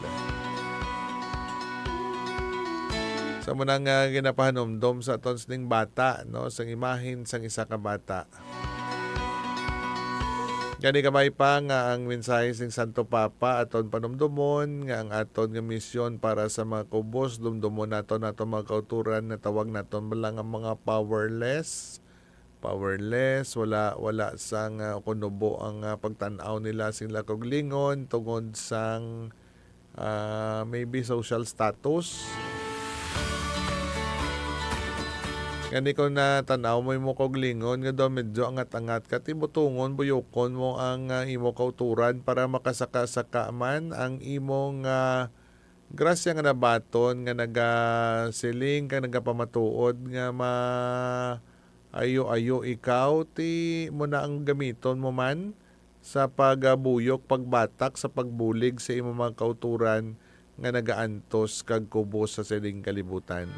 Sa muna nga ginapahanumdom sa aton sining bata, no, sang imahin sang isa ka bata. Gani, gamay pa nga ang mensahe sing Santo Papa aton panumdomon nga ang aton nga misyon para sa mga kubos, dumdomon naton, naton mga kauturan, natawag naton bala nga mga powerless, powerless, wala, wala sang, ah, kunubo ang, ah, pagtan-aw nila sing kaugalingon tungod sang, ah, maybe social status. Gani, kung natan-aw mo imo kaugalingon nga daw medyo angat-angat ka, ti butongon, buyokon mo ang, ah, imo kauturan para makasaka-saka man ang imong, ah, grasya nga nabaton nga nagasiling kag nagapamatuod nga maayo-ayo ikaw, ti mo na ang gamiton mo man sa pagabuyok, pagbatak, sa pagbulig sa imo mga kauturan nga nagaantos kag kubos sa sining kalibutan.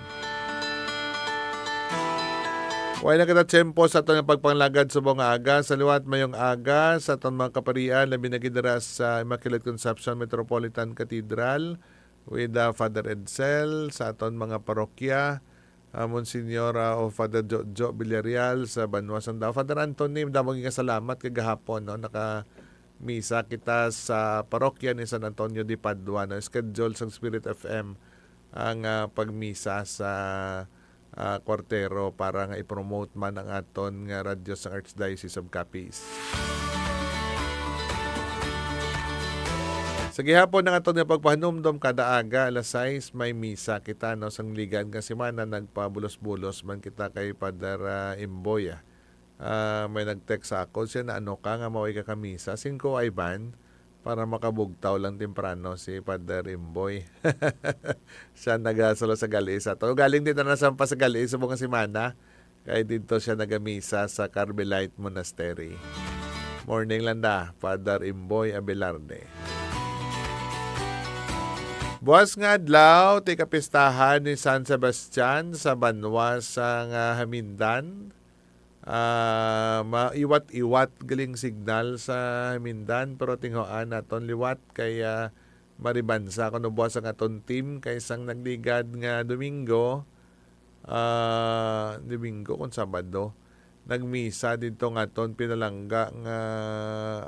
Way na kita tiyempo sa aton nga pagpanglagad subong nga aga. Sa liwat, mayong aga sa aton mga kaparian, labi na gid dira sa Immaculate Conception Metropolitan Cathedral with, uh, Father Edsel, sa aton mga parokya, uh, Monsignor, uh, o Father Jojo Villarreal sa banwa sang Davao. Father Anthony, damo nga salamat kay gahapon, no, naka misa kita sa parokya ni San Antonio de Padua, no? Schedule sang Spirit F M ang, ah, pagmisa sa, ah, kwartero para nga i-promote man ang aton nga radyo sa Archdiocese of Capiz. Sa gihapon, ang aton nga pagpahanumdom, kada aga alas sais may misa kita, no? Sang ligad nga semana nagpabulos-bulos man kita kay Padre, ah, Imboy, ah. Ah, may nag-text sa akon, siya na, "Ano ka nga maway ka kamisa?" Singko, Ivan, para makabugtaw lang temprano si Father Imboy. Siya nagasalo sa Galis ato. Galing din na nasampa sa Galis sa mga semana. Kay dito siya nagamisa sa Carmelite Monastery. Morning lang da, Father Imboy Abelarde. Buwas nga adlaw, ti kapistahan ni San Sebastian sa banwa sa nga Hamindan. Ah, maiwat-iwat galing signal sa Mindan, pero tinghoan naton liwat kay, ah, Maribansa, kuno buwas ang aton team kay sang nagligad nga Domingo, ah, Domingo kon Sabado, nagmisa didto nga aton pinalangga nga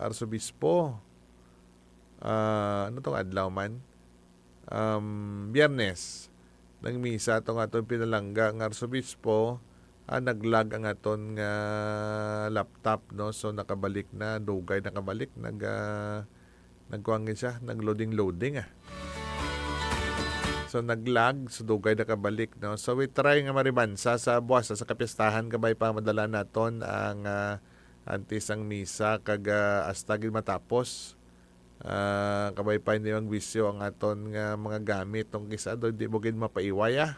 arsobispo. Ah, ano tong adlaw man? Um, Biyernes. Nagmisa tong aton pinalangga nga arsobispo. Ah, nag-lag ang aton nga laptop, no? So, nakabalik na, dugay nakabalik, nag, ah, nagkuwan gid siya, nag-loading-loading, ah. So, nag-lag, so dugay nakabalik, no? So, we try nga maribansa sa buwas sa kapistahan, kabay pa madala naton ang, ah, antes ang misa, kag, ah, hasta gid matapos. Ah, kabay pa hindi magbisyo ang aton nga mga gamit, tong kisa do, di mo gid mapaiway, ah.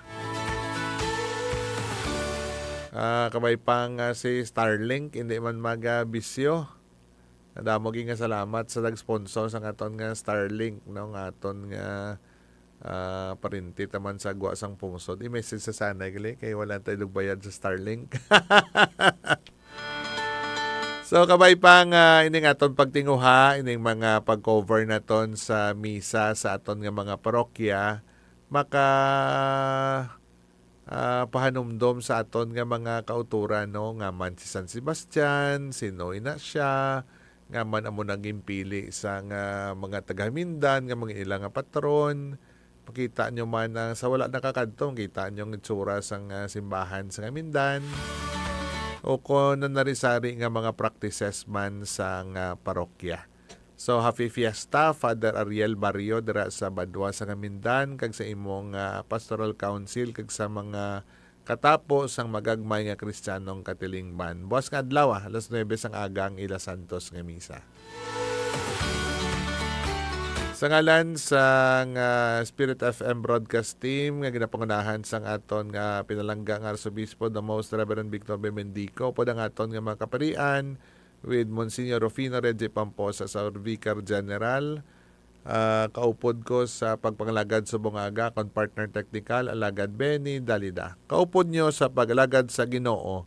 Ah, kabay pa nga si Starlink, hindi man magabisyo. Nadamo gid nga salamat sa nag-sponsor sa aton nga Starlink, no, nga aton nga, ah, parente taman sa gwa sang pungsod. I-message sa sana gali kay wala tayo bayad sa Starlink. So, kabay pa nga ining aton pagtinguha, ining mga pag-cover naton sa misa sa aton nga mga parokya, maka, ah, pahanumdom sa aton nga mga kauturan, no? Nga man si San Sebastian, sino ina siya, nga man amo naging pili sa nga mga taga-Mindan, nga mga ila nga patron. Makita nyo man ang sa wala nakakadto, makita nyo ang itsura sang, ah, simbahan sa Mindan. O kung nanari-sari nga mga practices man sa nga parokya. So, happy fiesta, Father Ariel Barrio, dira sa Badwa sa Mindan, kag sa imong, ah, Pastoral Council, kag sa mga katapo sang magagmay nga Kristiyanong katilingban. Buwas nga adlaw, ah, alas nuebe sang aga ang ila santos nga misa. Sa ngalan sang, ah, Spirit F M Broadcast Team nga ginapangunahan sang aton nga pinalangga nga Arsobispo, the Most Reverend Victor B. Mendico, upod ang aton nga mga kaparian, with Monsignor Rufino Reggie Pamposa, sa Vicar General. Ah, kaupod ko sa pagpangalagad subong nga aga, akon partner technical, Alagad Benny Dalida. Kaupod nyo sa pag-alagad sa Ginoo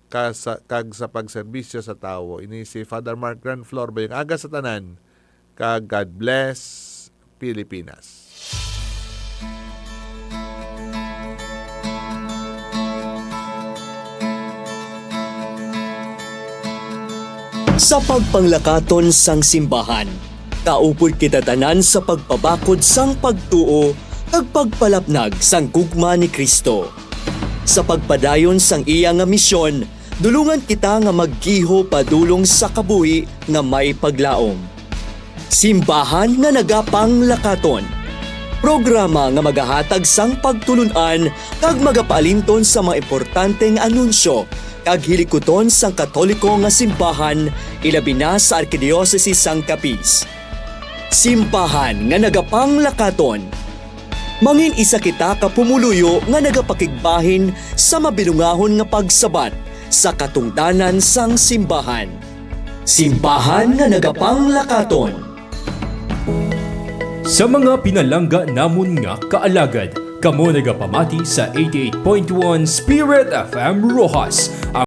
ka sa, kag sa pagserbisyo sa tawo. Ini si Father Mark Granflor, bayong aga sa tanan, kag God bless Pilipinas. Sa pagpanglakaton sang simbahan, kaupod kita tanan sa pagpabakod sang pagtuo kag pagpalapnag sang gugma ni Cristo. Sa pagpadayon sang iya nga misyon, dulungan kita nga maggiho padulong sa kabuhi nga may paglaom. Simbahan nga nagapanglakaton. Programa nga magahatag sang pagtulon-an kag magapaalinton sa mga importante nga anunsyo kag hilikuton sang Katoliko nga simbahan, ilabi na sa Arkidiocese sang Capiz. Simbahan nga nagapanglakaton. Mangin-isa kita ka pumuluyo nga nagapakigbahin sa mabinungahon nga pagsabat sa katungdanan sang simbahan. Simbahan nga nagapanglakaton. Sa mga pinalangga namon nga kaalagad, kamo nagapamati sa eighty-eight point one Spirit F M Roxas,